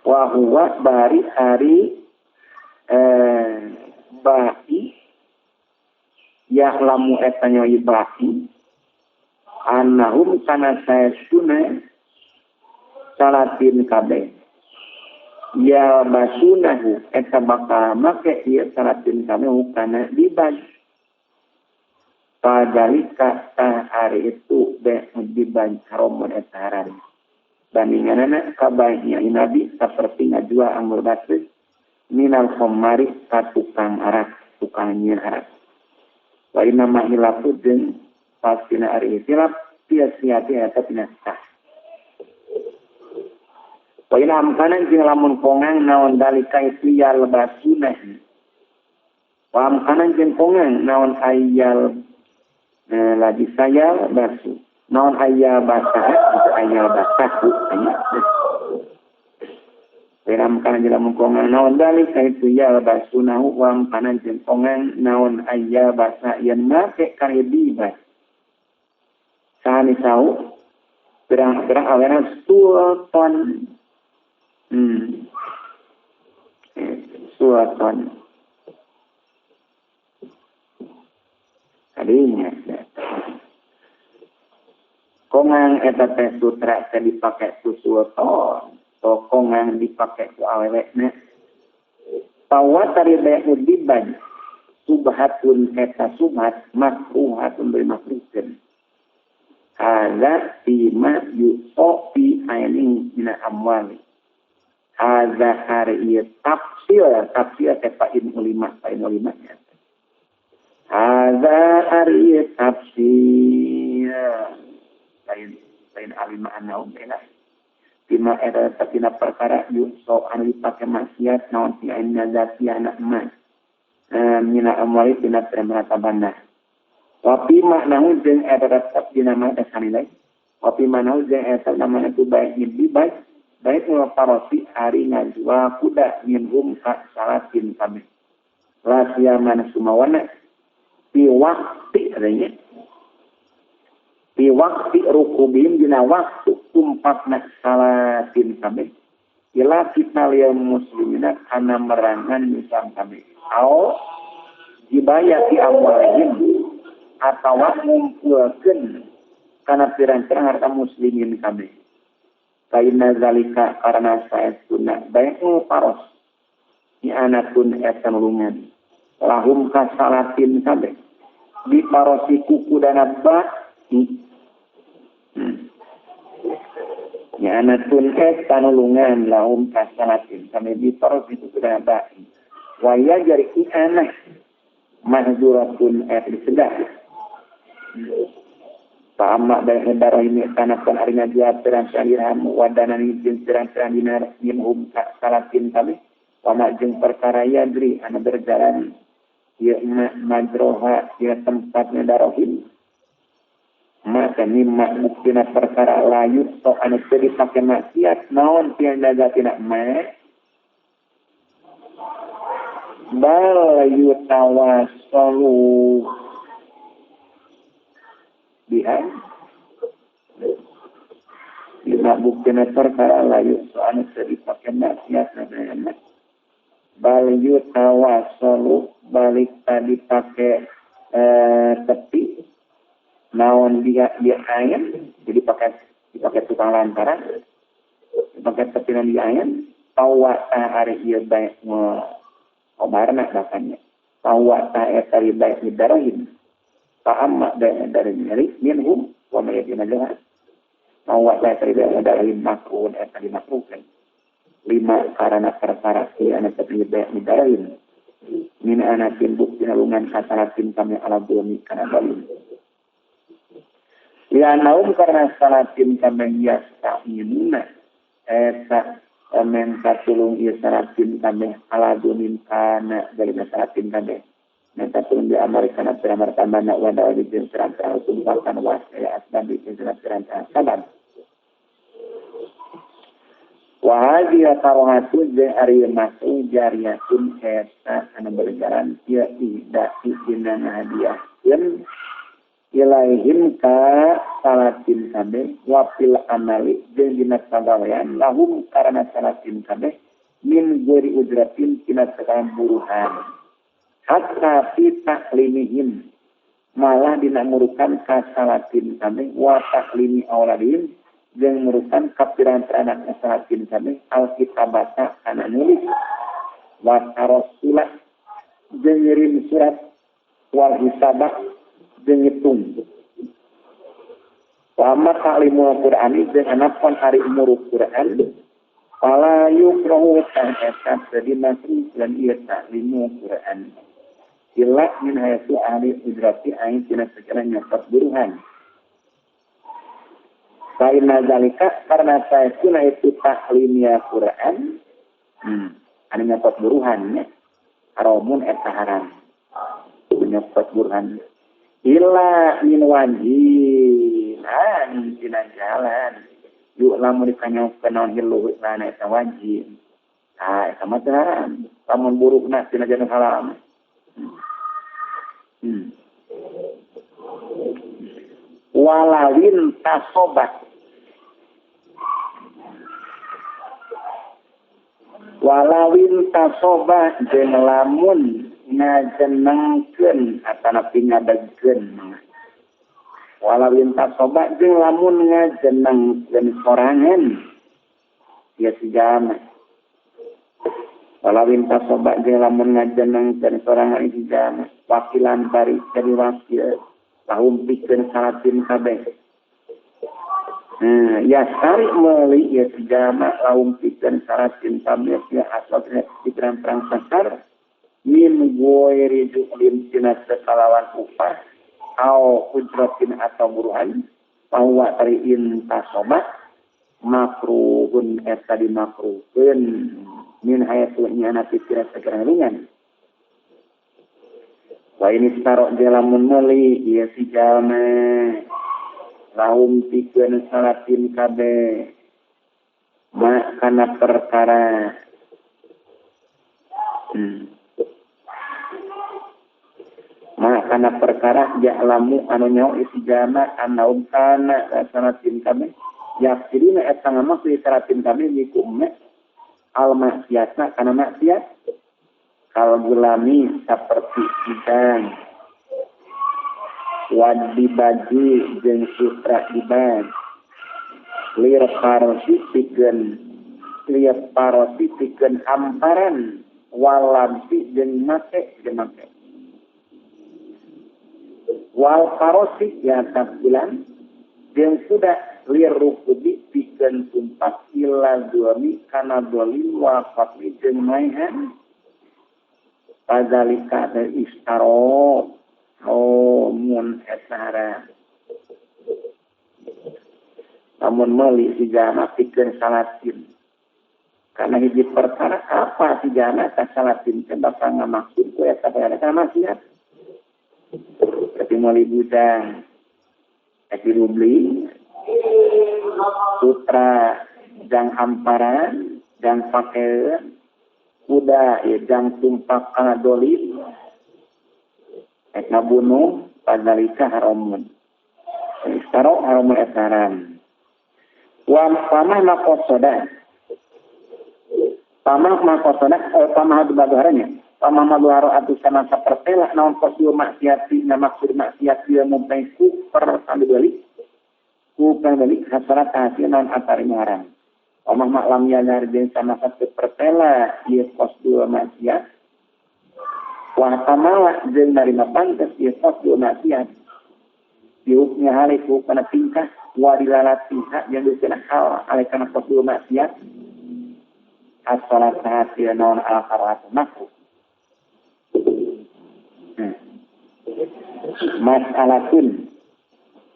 Wa huwa bari ari bai ya'lamu eta nyoy bai annahum kana saestuna salatin kabeh ya basunahu eta bakal make ieu salatin kabeh kana dibagi padalika tah ari itu be dibagi haramun eta haram bandinganana kabaihnya nabi saperti ngajual anggur baseuh minal khamari ka tukang arak tukang nyieun arak wa inna ma hilafu jeung pastina ari hilaf sia-sia eta tina sah. Wa in amkanan jeung lamun kongang naon dalika itu yalbasuna. Wa amkanan jeung kongang naon ayal lagi saya basu. Naon ayal basah itu ayal basahu anya. Wiram kana jelam kongan naon dalik itu ya basunahu wam kana jeung kongan naon aya basa yen make kana dibas. Sani sau pirang-pirang awena sultan. Sultan. Tadinya kongan eta teh sutra teh dipake ku sultan. Tokongan dipake ku awewena tawatari bai'u dibaj subhatun eta subhat makruhatun beri makruhkeun hadza fima yu'ti fi ainin min amwali hadza hari ieu tafsir tafsir teh fa'in ulima nya hadza hari ieu tafsir lain lain alima anna umbela tina era tina perkara yukso anu dipake maksiat naon ti aina zati anak emas mina amwali tina permata banda wapi maknahu jeung eta tetep dina mana sanilai wapi maknahu jeung eta namanya tu baik nyebbi baik baik parosi ari ngajua kuda minhum ka salatin kabeh la siyaman sumawana fi waqti adanya fi waqti rukubihim dina waktu tumpakna salatin kabeh ila fitalil muslimina kana merangan Islam kabeh au jibayati amwalihim atawa ngumpulkeun kana pirang-pirang harta muslimin kabeh kaina zalika karena saestuna bai'u paros i'anatun eta nulungan lahum kasalatin kabeh di parosi kuku dana ba ya anatun eta nulungan lahum kasalatin kami diparos itu sudah baik waya jari i'anah mahzuratun et disegah Pama bae darah ini tanah pan arina dua pirang-pirang dirham wadanan jeung pirang-pirang dinar minhum kasalatin kami wama jeung perkara yadri anu berjalan ieu majroha dina tempatna darohim maka mimma buktina perkara layut so anu teu dipake maksiat naon pian daga tina ma bal yutawassalu biha mimma buktina perkara layut so anu teu dipake maksiat naon bal yutawassalu balik tadi pake tepi naon dia dia ayan jadi pakai dipakai tukang lantaran dipakai tepinan dia ayan tawa hari ieu bae obarna bahkannya tawa ta eta bae darahin fa amma bae dari nyari minhum wa ma yadina jaha tawa ta eta bae darahin makruhun eta dimakruhkeun lima karena perkara ieu anu tepi bae darahin min anatin bukti nalungan kasalatin kami ala bumi kana zalim ya naum karena salatin kabeh yasta'inuna eta menta tulung ieu salatin kabeh ala dunin kana dari salatin kabeh menta tulung di Amerika na piramar tambana wa dawa di jeung pirang-pirang tumpakan wasaya asbab di jeung pirang-pirang sabab wa hadhihi karohatu jeung ari masu jariyatun eta anu berjalan ieu tidak dina hadiah yen ilaihim ka salatin kabeh wapil amali jeung dina pagawean lahum karena salatin kabeh min ghairi ujratin tina sekalan buruhan hatta fi taklimihim malah dina murukan ka salatin kabeh wa taklimi auladihim jeung murukan ka pirang-pirang anak salatin kabeh alkitabata kana nulis wa tarasulat jeung ngirim surat wal hisabah jeung ngitung. Wa amma ta'limul Qur'ani jeung anapun ari muruk Qur'an fala yukrahu tan eta teu dimakruh dan ieu ta'limul Qur'an. Illa min hayatu ahli ujrati ain tina segala nyokot buruhan. Fa inna zalika karena saestuna itu ta'limnya Qur'an anu nyokot buruhan nya haramun eta haram. Nyokot buruhan illa min wajhin tina jalan yuk lamun dikanyaokeun naon hilu lana eta wajib Ah, sama teh haram. Lamun burukna tina janu halal. Walawin tasobat. Walawin tasobat jeung lamun ngajenengkeun atanapi ngadegkeun. Walawin tasobat jeung lamun ngajenengkeun sorangan ya si jalma. Walawin tasobat jeung lamun ngajenengkeun sorangan si jalma wakilan bari jadi wakil lahum pikeun salatin kabeh. Ya sari meuli ya si jalma lahum pikeun salatin kabeh ya asal di perang pasar min goiri ju'lin tina sekalawan upah au ujratin atau buruhan bahwa tariin tasobat makruhun eta dimakruhkeun min hayatu nyana pikiran segera ringan. Wa ini tarok jalamun meuli ieu si jalma lahum pikeun salatin kabeh ma kana perkara ma kana perkara ja'lamu anu nyaho isi jalma anaum kana salatin kabeh yakirina eta ngamaksud salatin kabeh niku al maksiatna kana maksiat kal gulami saperti idang wadi baji jeung sutra ibad lir parosi pikeun hamparan walabsi jeung make wal parosi ya tabulan jeung sudah lir rukubi pikeun tumpak ila zulmi kana zalim wa qatli jeung maehan padzalika istaro mun etara lamun meuli si jalma pikeun salatin karena hiji perkara apa si jalma ta salatin teh bakal ngamaksud ku eta perkara kana maksiat berarti meuli budak eta beli sutra jang hamparan jang pakaian kuda ya jang tumpak kana dolim eta ngabunuh padzalika haramun istaro haramun eta haram wa pamah maqsada pamah maqsada pamah baduharanya pamah maduharo atuh sama sapertela naon qasdu maksiati na maksud maksiat ieu mumpai ku per balik ku balik hasanat hasil naon atari haram omah maklam yanar jeung sama satu pertela ieu qasdu maksiat wa tamala jeung narima pantes ieu qasdu maksiat diuknya haliku kana tingkah wa dilalatiha jeung dikeuna hal ale kana qasdu maksiat as-salat hasil naon al-qaraat makruh. Mas'alatun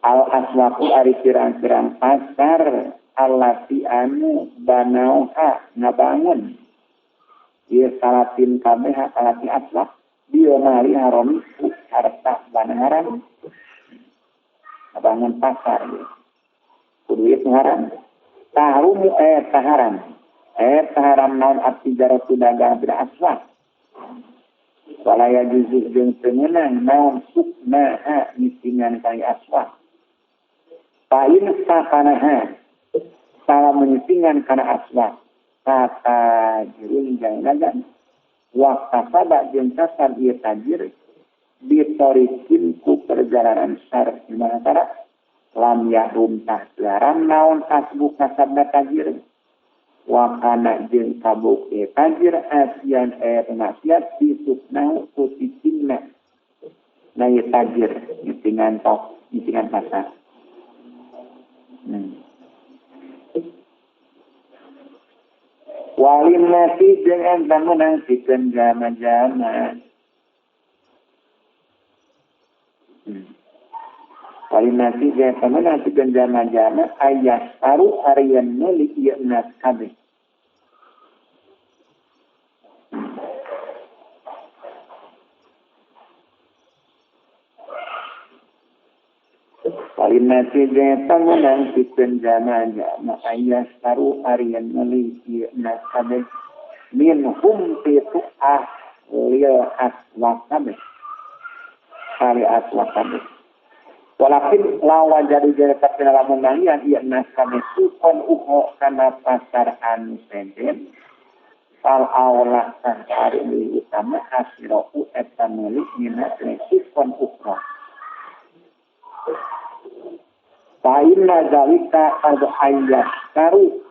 al-aswaqu ari pirang-pirang pasar allati anu banauha ngabangun ieu salatin kabeh salati aswaq dia mali haram harta bana haram ngabangun pasar kudu ieu haram tahrumu taharam taharam naon atijaratu dagang bil aswaq wala yajuzu jeung teu meunang naon suknaha nyitingan kali aswaq pain sakanaha salah menyitingan kana aswaq kata jirun jang dagang waktasaba jeung kasab ieu tajir ditorikin ku perjalanan syar dimana cara lam yahrum tah laram naon kasbu kasabna tajir wakana jeung kabuk ieu tajir asian maksiat disuknahu ku titingna na ieu tajir nyitingan tok nyitingan pasar. Walin nasi jeung eta meunang pikeun jama-jama. Walin nasi jeung eta meunang pikeun jama-jama ayas taru arian meuli ieu nas kabeh. Walin nasi jeung eta meunang pikeun jama-jama ayas taru arian meuli ieu nas kabeh. Minhum itu ahlil aswaqabe kali aswaqabe. Walakin lawan jadi jadi tapi lamun nangyan ieu nasabe sukon uho kana pasar anu sejen fal aula tah ari utama asirau eta meuli mina sukon ukhra. Fa inna zalika qad ayyastaru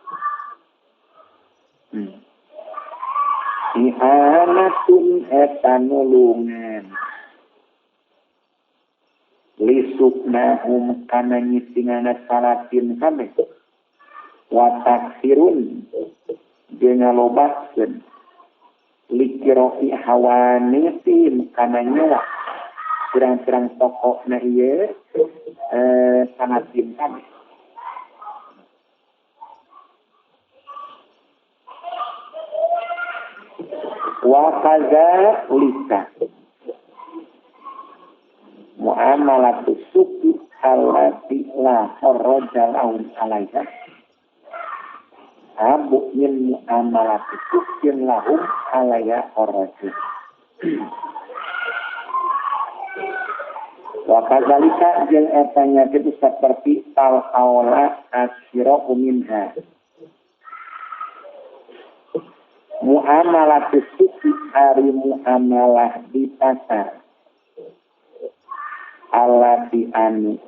ihanatun eta nulungan lisuknahum kana nyitingana salatin kabeh wa taksirun jeung ngalobakeun likiroi hawanitin kana nyewa pirang-pirang tokona ieu salatin kabeh. Wa kadzalika muamalatu suki allati la kharaja lahum alaiha abu min muamalati sukin lahum alaiha kharaju. Wa kadzalika jeung eta nya kitu saperti tal aula asyira'u minha muamalatu suki ari muamalah di pasar alati anu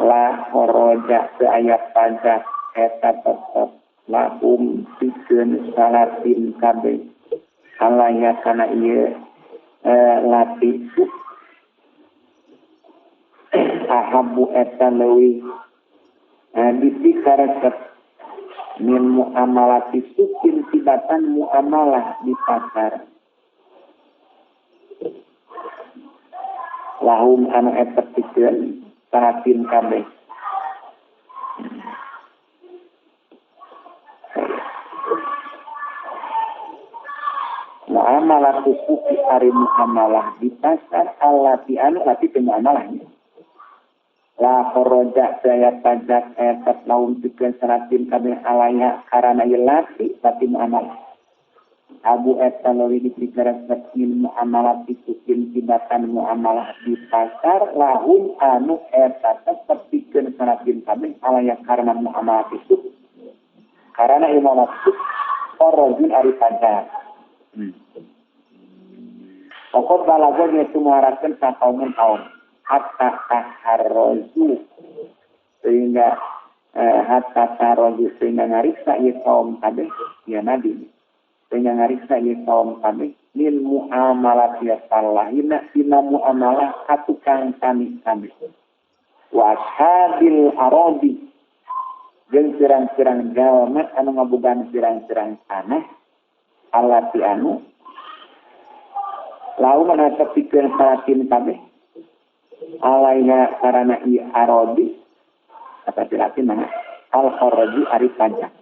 la kharaja aya pajak eta tetep lahum pikeun salatin kabeh alaya kana ieu lati ahabu eta leuwih dipikaresep min muamalati sukin tibatan muamalah di pasar lahum anu eta pikeun salatin kabeh. Muamalah suki ari muamalah di pasar allati anu lati teu muamalahnya la kharaja daya pajak eta lahum pikeun salatin kabeh alaya karana ieu lati tapi muamalah abu eta leuwih dipikaresep min muamalah disukin tibatan muamalah di pasar lahum anu eta tetep pikeun salatin kabeh alaya karena muamalah itu karena ieu muamalah itu kharajun ari pajak. Pokok balago nya sumuharakeun ka kaum kaum hatta taharrozu sehingga hatta taharrozu sehingga ngariksa ieu kaum kabeh ya nabi sehingga ngariksa ieu kaum kabeh min muamalah ya salahina dina muamalah ka tukang tani kabeh wa ashabil aradi jeung pirang-pirang jalma anu ngabogaan pirang-pirang tanah alati anu lau mana tepikeun salatin kabeh alaiha karana ieu aradi kata latin mana al kharaju ari pajak.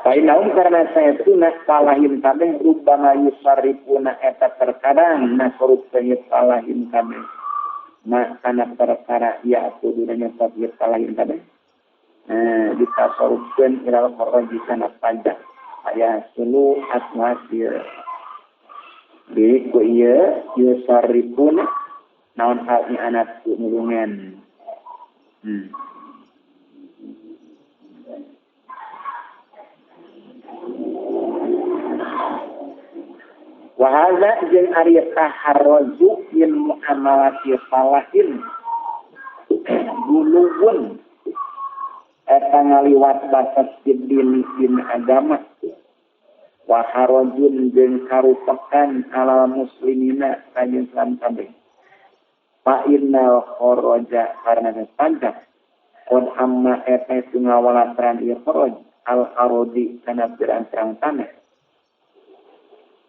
Fainaum karena saya sunah salahin kabeh rubama yusarifuna eta terkadang nasorupkeun salahin kabeh makana perkara ya kuduna nyesat salahin kabeh ditasorupkeun ilal kharaji kana pajak aya sulu aswasil di ku ieu yusarifuna naon hal anak nulungan. Wa hadza jeung ari taharruzu min muamalati falahin guluwun eta ngaliwat batas dini din agama wa harajun jeung karupekan alal muslimina ka Islam kabeh. Fa innal kharaja karena pajak qad amma eta ngawalatan ieu kharaj al aradi kana pirang-pirang tanah.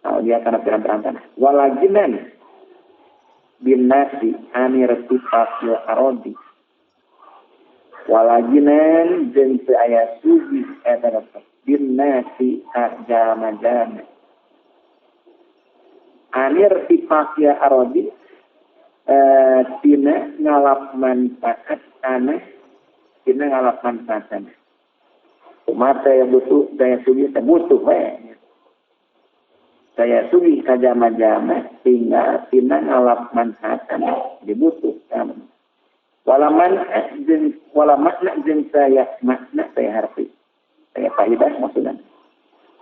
Dia karena pirang-pirang tanah. Walajinan bin nasi anir tifafil aradi. Walajinan jeung teu aya sugi eta bin nasi jalma-jalma. Anir tifafil aradi tina ngalap manfaat tanah, tina ngalap manfaat tanah. Kumaha saya butuh saya sugih teh butuh we. Saya sugih ka jama-jama tinggal tina ngalap manfaatan dibutuhkan. Wala man wala makna jeung saya makna saya harfi. Saya faidah maksudna.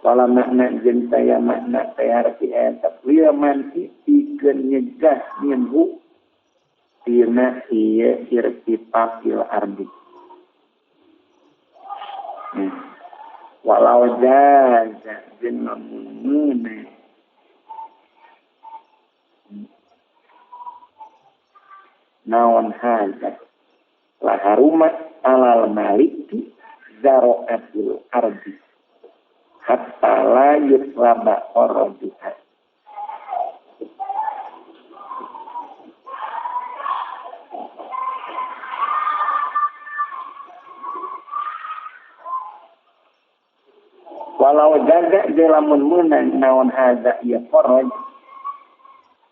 Wala makna jeung saya makna saya harfi eta lieu manti pikeun nyegah minhu tina ieu irtifaqil ardi. Walau jaza jeung lamun naon haza la haruma alal maliki zaro'atul ardi hatta la yutlaba qaraduha. Walau jaga jeung lamun meunang naon haza ieu qaraj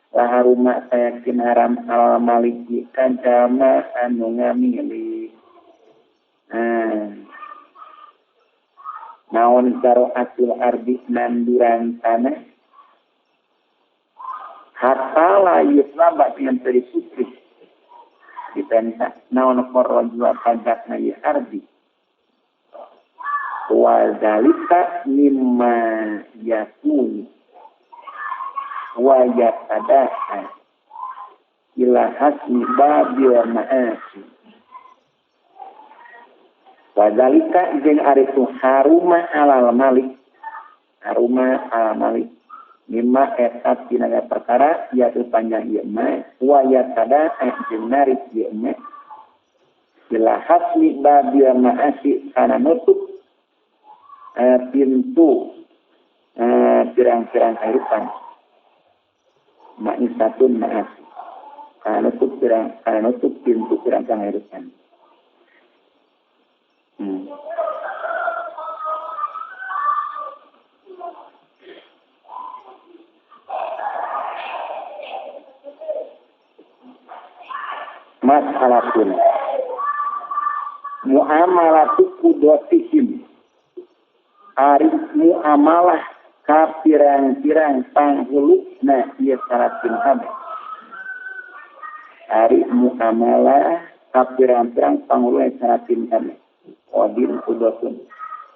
la haruma sayakin haram alal maliki ka jama anu ngamili. Naon zaro'atul ardi nanduran tanah hatta la yutlaba dengan teu diputih dipenta naon qaraj wa pajakna ieu ardi wa zalika mimma yakun wa yatada'a ila hasmi babil ma'asi. Wa zalika jeung ari tu haruma alal malik, haruma alal malik mimma eta tina perkara yaitu panjang ieu mah wa yatada'a jeung narik ieu mah ila hasmi babil ma'asi kana nutup pintu pirang-pirang kehidupan ma'isatun ma'asi kana nutup pintu pirang-pirang kehidupan. Masalatun muamalatu qudwatihim ari muamalah ka pirang-pirang panghuluna ieu salatin kabeh. Ari muamalah ka pirang-pirang panghuluna salatin kabeh. Qadin qudwatun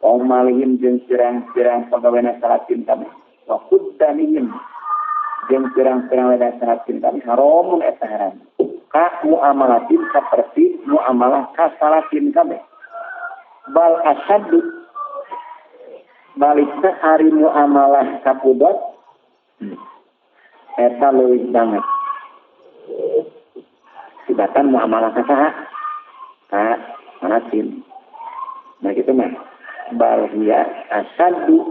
wa malihim jeung pirang-pirang pagawena salatin kabeh. Wa quddanihim jeung pirang-pirang leda salatin kabeh haramun eta haram. Ka muamalatin saperti muamalah ka salatin kabeh. Bal asaddu balikna ari muamalah ka pudot eta leuwih banget. Tibatan muamalah ka saha? Ka salatin. Nah kitu mah bal hiya asaddu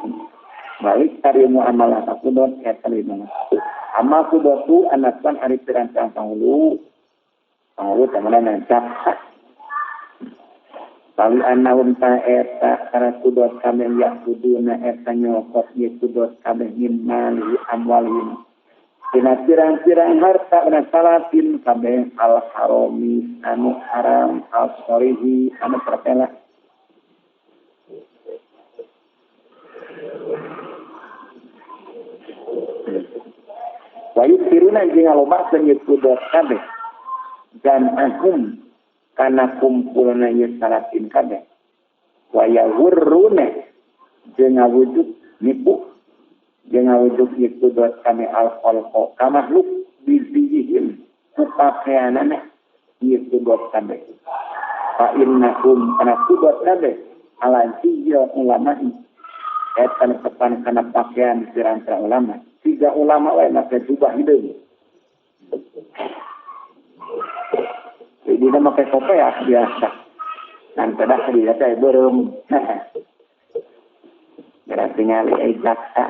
balik ari muamalah ka pudot eta leuwih banget. Amma pudotu anakan ari pirang-pirang panghulu. Panghulu temenan jaksa. Lalu anahum ta eta karena kudot kabeh yakuduna eta nyokot ye kudot kabeh min mali amwalihim tina pirang-pirang harta na salatin kabeh al harami anu haram al sorihi anu pertela. Wa yusiruna jeung ngalobakeun ye kudot kabeh dan ahum kana kumpulna ieu salatin kabeh wa yahurruna jeung ngawujud nipu jeung ngawujud ieu kudot kabeh al khalqa ka makhluk bizihim ku pakaianana ieu kudot kabeh fa innahum kana kudot kabeh ala ziyya ulama'i eta netepan kana pakaian pirang-pirang ulama tiga ulama wae make jubah hideung. Jadi dia pakai kopiah biasa. Nanti dah dia teh beureum. Berarti ngali ai jaksa.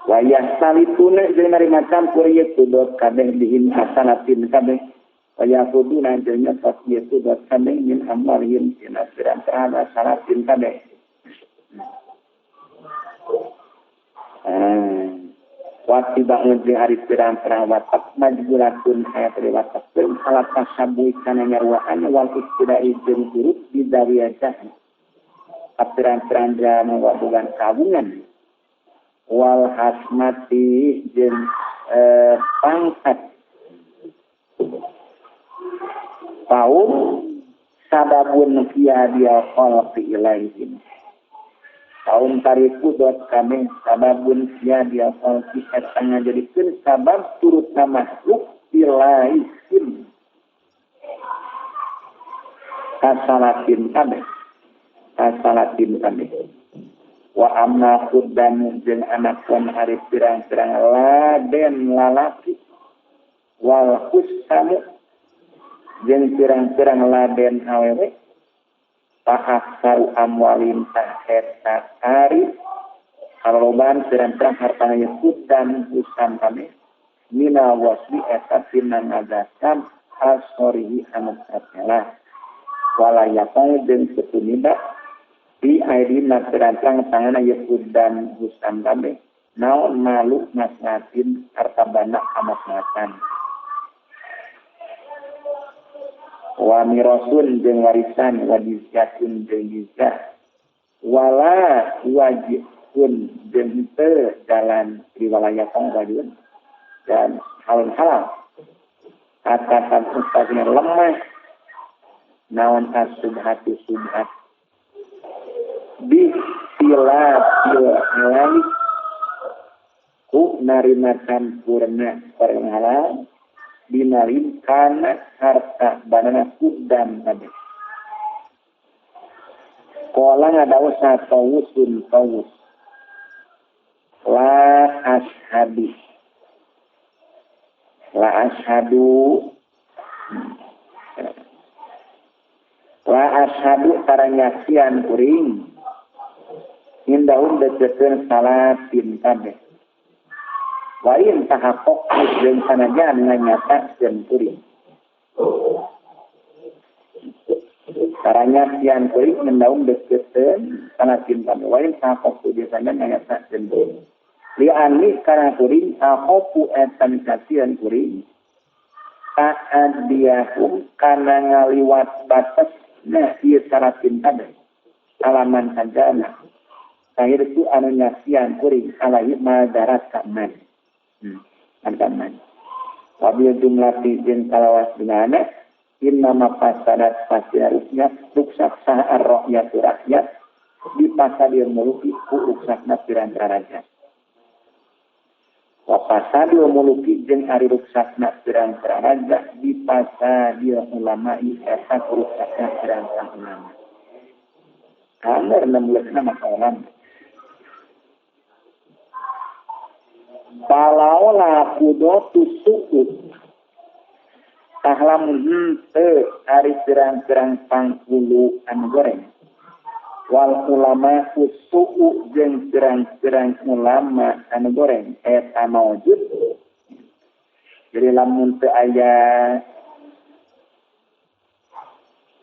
Wa yasalituna jeung narima campur ieu kudot kabeh bihim hasanatin kabeh. Wa yaquduna jeung nyetot ieu kudot kabeh min amwalihim tina pirang-pirang hasanatin kabeh. Watiba'un jeung ari pirang-pirang watak majbulatun aya tadi watak pun alat tasabuh kana nyaruaan wal iktidai jeung turut bidawiyah pirang-pirang jalma wabugan kawungan wal hasmati jeung pangkat paum sababun fiya khalqi ilaihim kaum tariku dot kami sababun sia dia khalqi eta ngajadikeun sabab turut makhluk ilaihim kasalatin kabeh kasalatin kabeh wa amma khuddan jeung anak-anak ari pirang-pirang laden lalaki wal husamu jeung pirang-pirang laden awewe Ta'aksaru amwalim ta'eta ari kaloban pirang-pirang hartana dan husam kami mina wasli eta tina ngagasan asorihi anu katelah walayatong jeung setumiba di aidina pirang-pirang tanganna Yahud dan husam kami naon malu maslahatin harta banda kamaslahatan wa mirasun jeung warisan wa jizyatun jeung jizyah wala wajibun jeung teu jalan riwalayatan wajibun dan halal halal atasan ustazna lemah naon as-subhatu subhat bi tilafil halal ku narima campurna barang halal dinarin kana harta banana kudam kabeh. Qala ngadawu satawusun tawus. La ashadu. La ashadu. La ashadu taranyaksian kuring. Indahum decekeun salatin kabeh. Wain tahapok jeung sanajan nganyatakeun kuring. Caranya sian kuring mendaung deketeun salatin kabeh. Wain tahapok jeung sanajan nganyatakeun kuring. Liani kana kuring ahopu eta mikasian kuring. Ta'adiyahum kana ngaliwat batas na ieu salatin kabeh. Alaman sajana. Tahir tu anu nyaksian kuring alaihi madarat kaman. Ancaman. Wabil jumlah izin kalawas binana innama pasadat pasti harusnya ruksak sah ar-rakyatu rakyat di pasadir muluki ku ruksakna pirang-pirang raja. Wa pasadir muluki jeung ari ruksakna pirang-pirang raja di pasadir ulama'i eta ruksakna pirang-pirang ulama. Kamar 16 maka ulama. Palaola kudotu su'ud tah lamun henteu ari pirang-pirang pangkulu anu goreng wal ulama usu'u jeung pirang-pirang ulama anu goreng eta maujud. Jadi lamun teu aya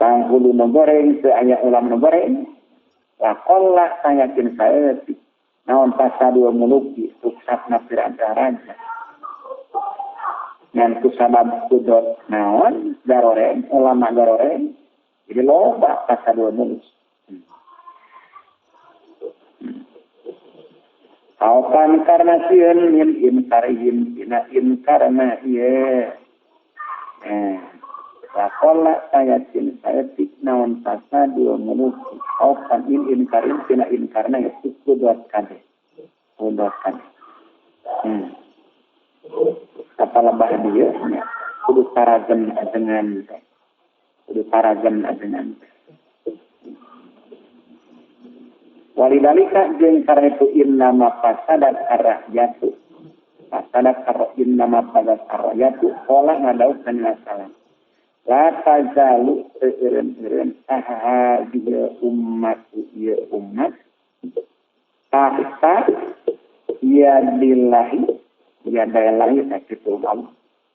pangkulu nu goreng teu aya ulama nu goreng laqalla tanyakin saeutik naon pasadu muluki ruksakna pirang-pirang raja ngan ku sabab kudot naon garoreng ulama garoreng jadi loba pasadu muluk. Aupan karena sieun min inkarihim tina inkarna ieu Lakola sayatin sayatik naon pasadu muluki aupan in inkarin tina inkarna itu kudot kabeh kudot kabeh. Kata lebah dia nya kudu paragen ajengan teh kudu paragen ajengan teh. Walidalika jeung karena itu innama fasadat ar-rakyatu fasadat innama fasadat ar-rakyatu qala ngadauk kana salam la tazalu eureun-eureun saha dia umat ieu umat tahta yadillahi yadaillahi sakitu Allah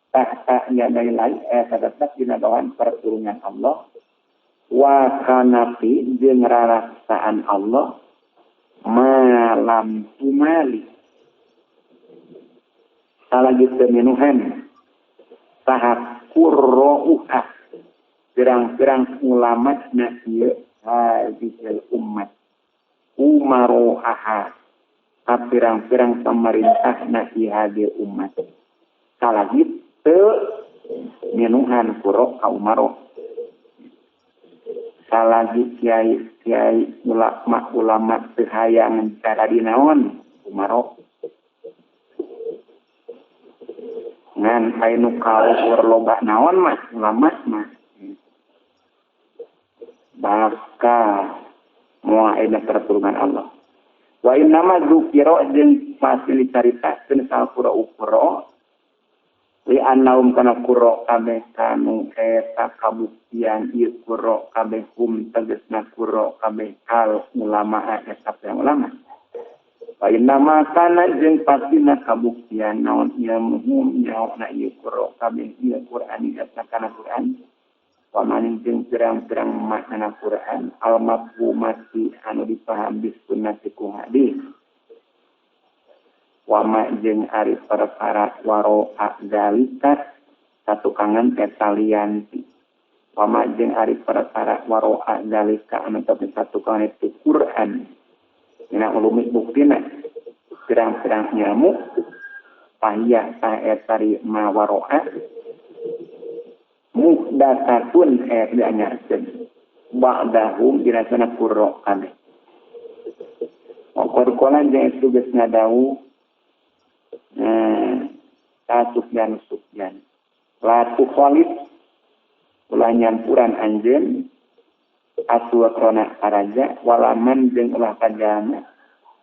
tahta yadaillahi eta tetep dina bawahan pertulungan Allah wa kanafi jeung raraksaan Allah malam tumali Salagi teu minuhan saha qurra'uha pirang-pirang ulama na ieu hadhil ummat umaro'aha pirang-pirang pemerintah na ieu hadhil umat. Salagi teu minuhan qurra ka umaro. Salagi kiai-kiai ulama-ulama teu hayang cara dinaon umaro. Ngan aya nu kaluhur loba naon mah ulama mah bakal moal aya pertolongan Allah. Wa inna ma dzukira jeung pasti dicaritakeun sal qura li annaum kana qura kabeh kanu eta kabuktian ieu qura kabeh hum tegasna qura kabeh kal ulama eta yang ulama. Wa inna ma kana jeung pastina kabuktian naon ilmuhum nyaona ieu qura kabeh ieu Qur'an eta kana Qur'an. Wa maning jeung pirang-pirang makna Qur'an al mafhumati anu dipaham bis sunnati ku hadis. Wa ma jeung ari perkara waro'a zalika satukangan eta lianti. Wa ma jeung ari perkara waro'a zalika anu tapi satukangan itu Qur'an. Dina ulumi buktina pirang-pirang ilmu pahia ta eta ma waro'a muhdatsatun dianyarkeun ba'dahum dina sana qurra kabeh. Qur'an jeung itu geus ngadawu Sufyan Sufyan la tukhalid ulah nyampuran anjeun aswakrona karaja walaman jeung ulah kajana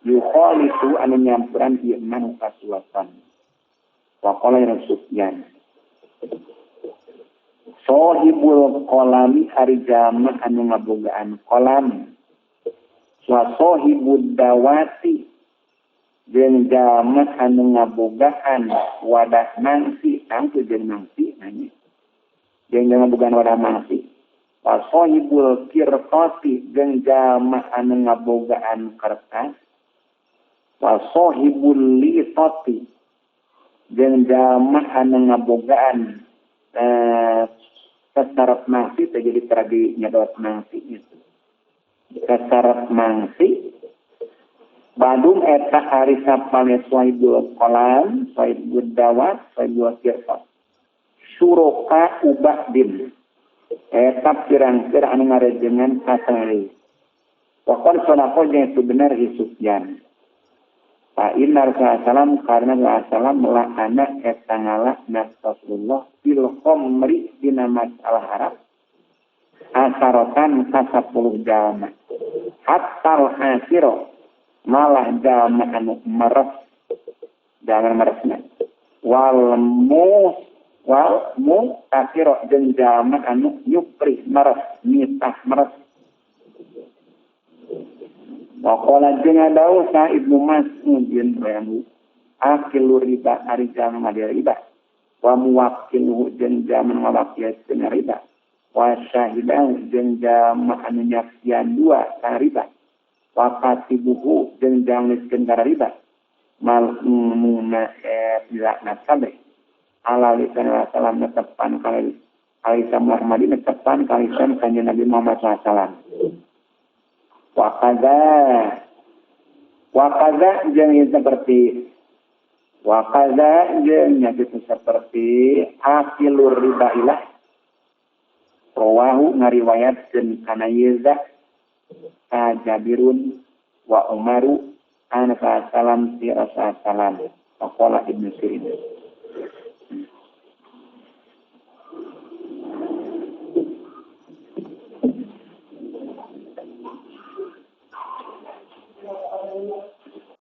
yukhalitu anu nyampuran ieu man kasuwatan. Wa qala Sufyan sahibul qalami ari jalma anu ngabogaan kolam wa sahibud dawati jeung jalma anu ngabogaan wadah mangsi tangtu jeung mangsi nanya jeung ngabogaan wadah mangsi wa sahibul qirtati jeung jalma anu ngabogaan kertas wa sahibul litati jeung jalma anu ngabogaan sasarap mangsi teh jadi teragi nyedot mangsi gitu. Sasarap mangsi badum eta ari sapale sahibul qalam sahibul dawat sahibul qirtat suroka ubadin eta pirang-pirang anu ngarejengan kasari. Waqal sadaqa jeung itu bener Sufyan. Fa inna Rasulullah karena Rasulullah melakana eta ngalakna Rasulullah fil khamri dina masalah harap asarotan ka 10 jalma hatta al-asiro malah jalma anu meres jalma meresna wal mu asiro jeung jalma anu nyupri meres nitah meres. Wa qala jeung dawuh sa Ibnu Mas'ud radhiyallahu akilu riba ari jalma riba wa muwakkiluhu jeung jalma ngawakilkeun riba wa syahidahu jeung jalma anu nyaksian dua kana riba wa katibuhu jeung jalma nuliskeun kana riba mal'ununa dilaknat kabeh ala lisan salam netepan kali alisa Muhammadin netepan kalisan kanjeng Nabi Muhammad sallallahu alaihi wasallam. Wakaza jeung seperti wakaza jeung seperti akilur riba ilah rawahu ngariwayatkeun kana Yeza ka Jabirun wa Umaru an salam si Rasulullah faqala Ibnu Sirin.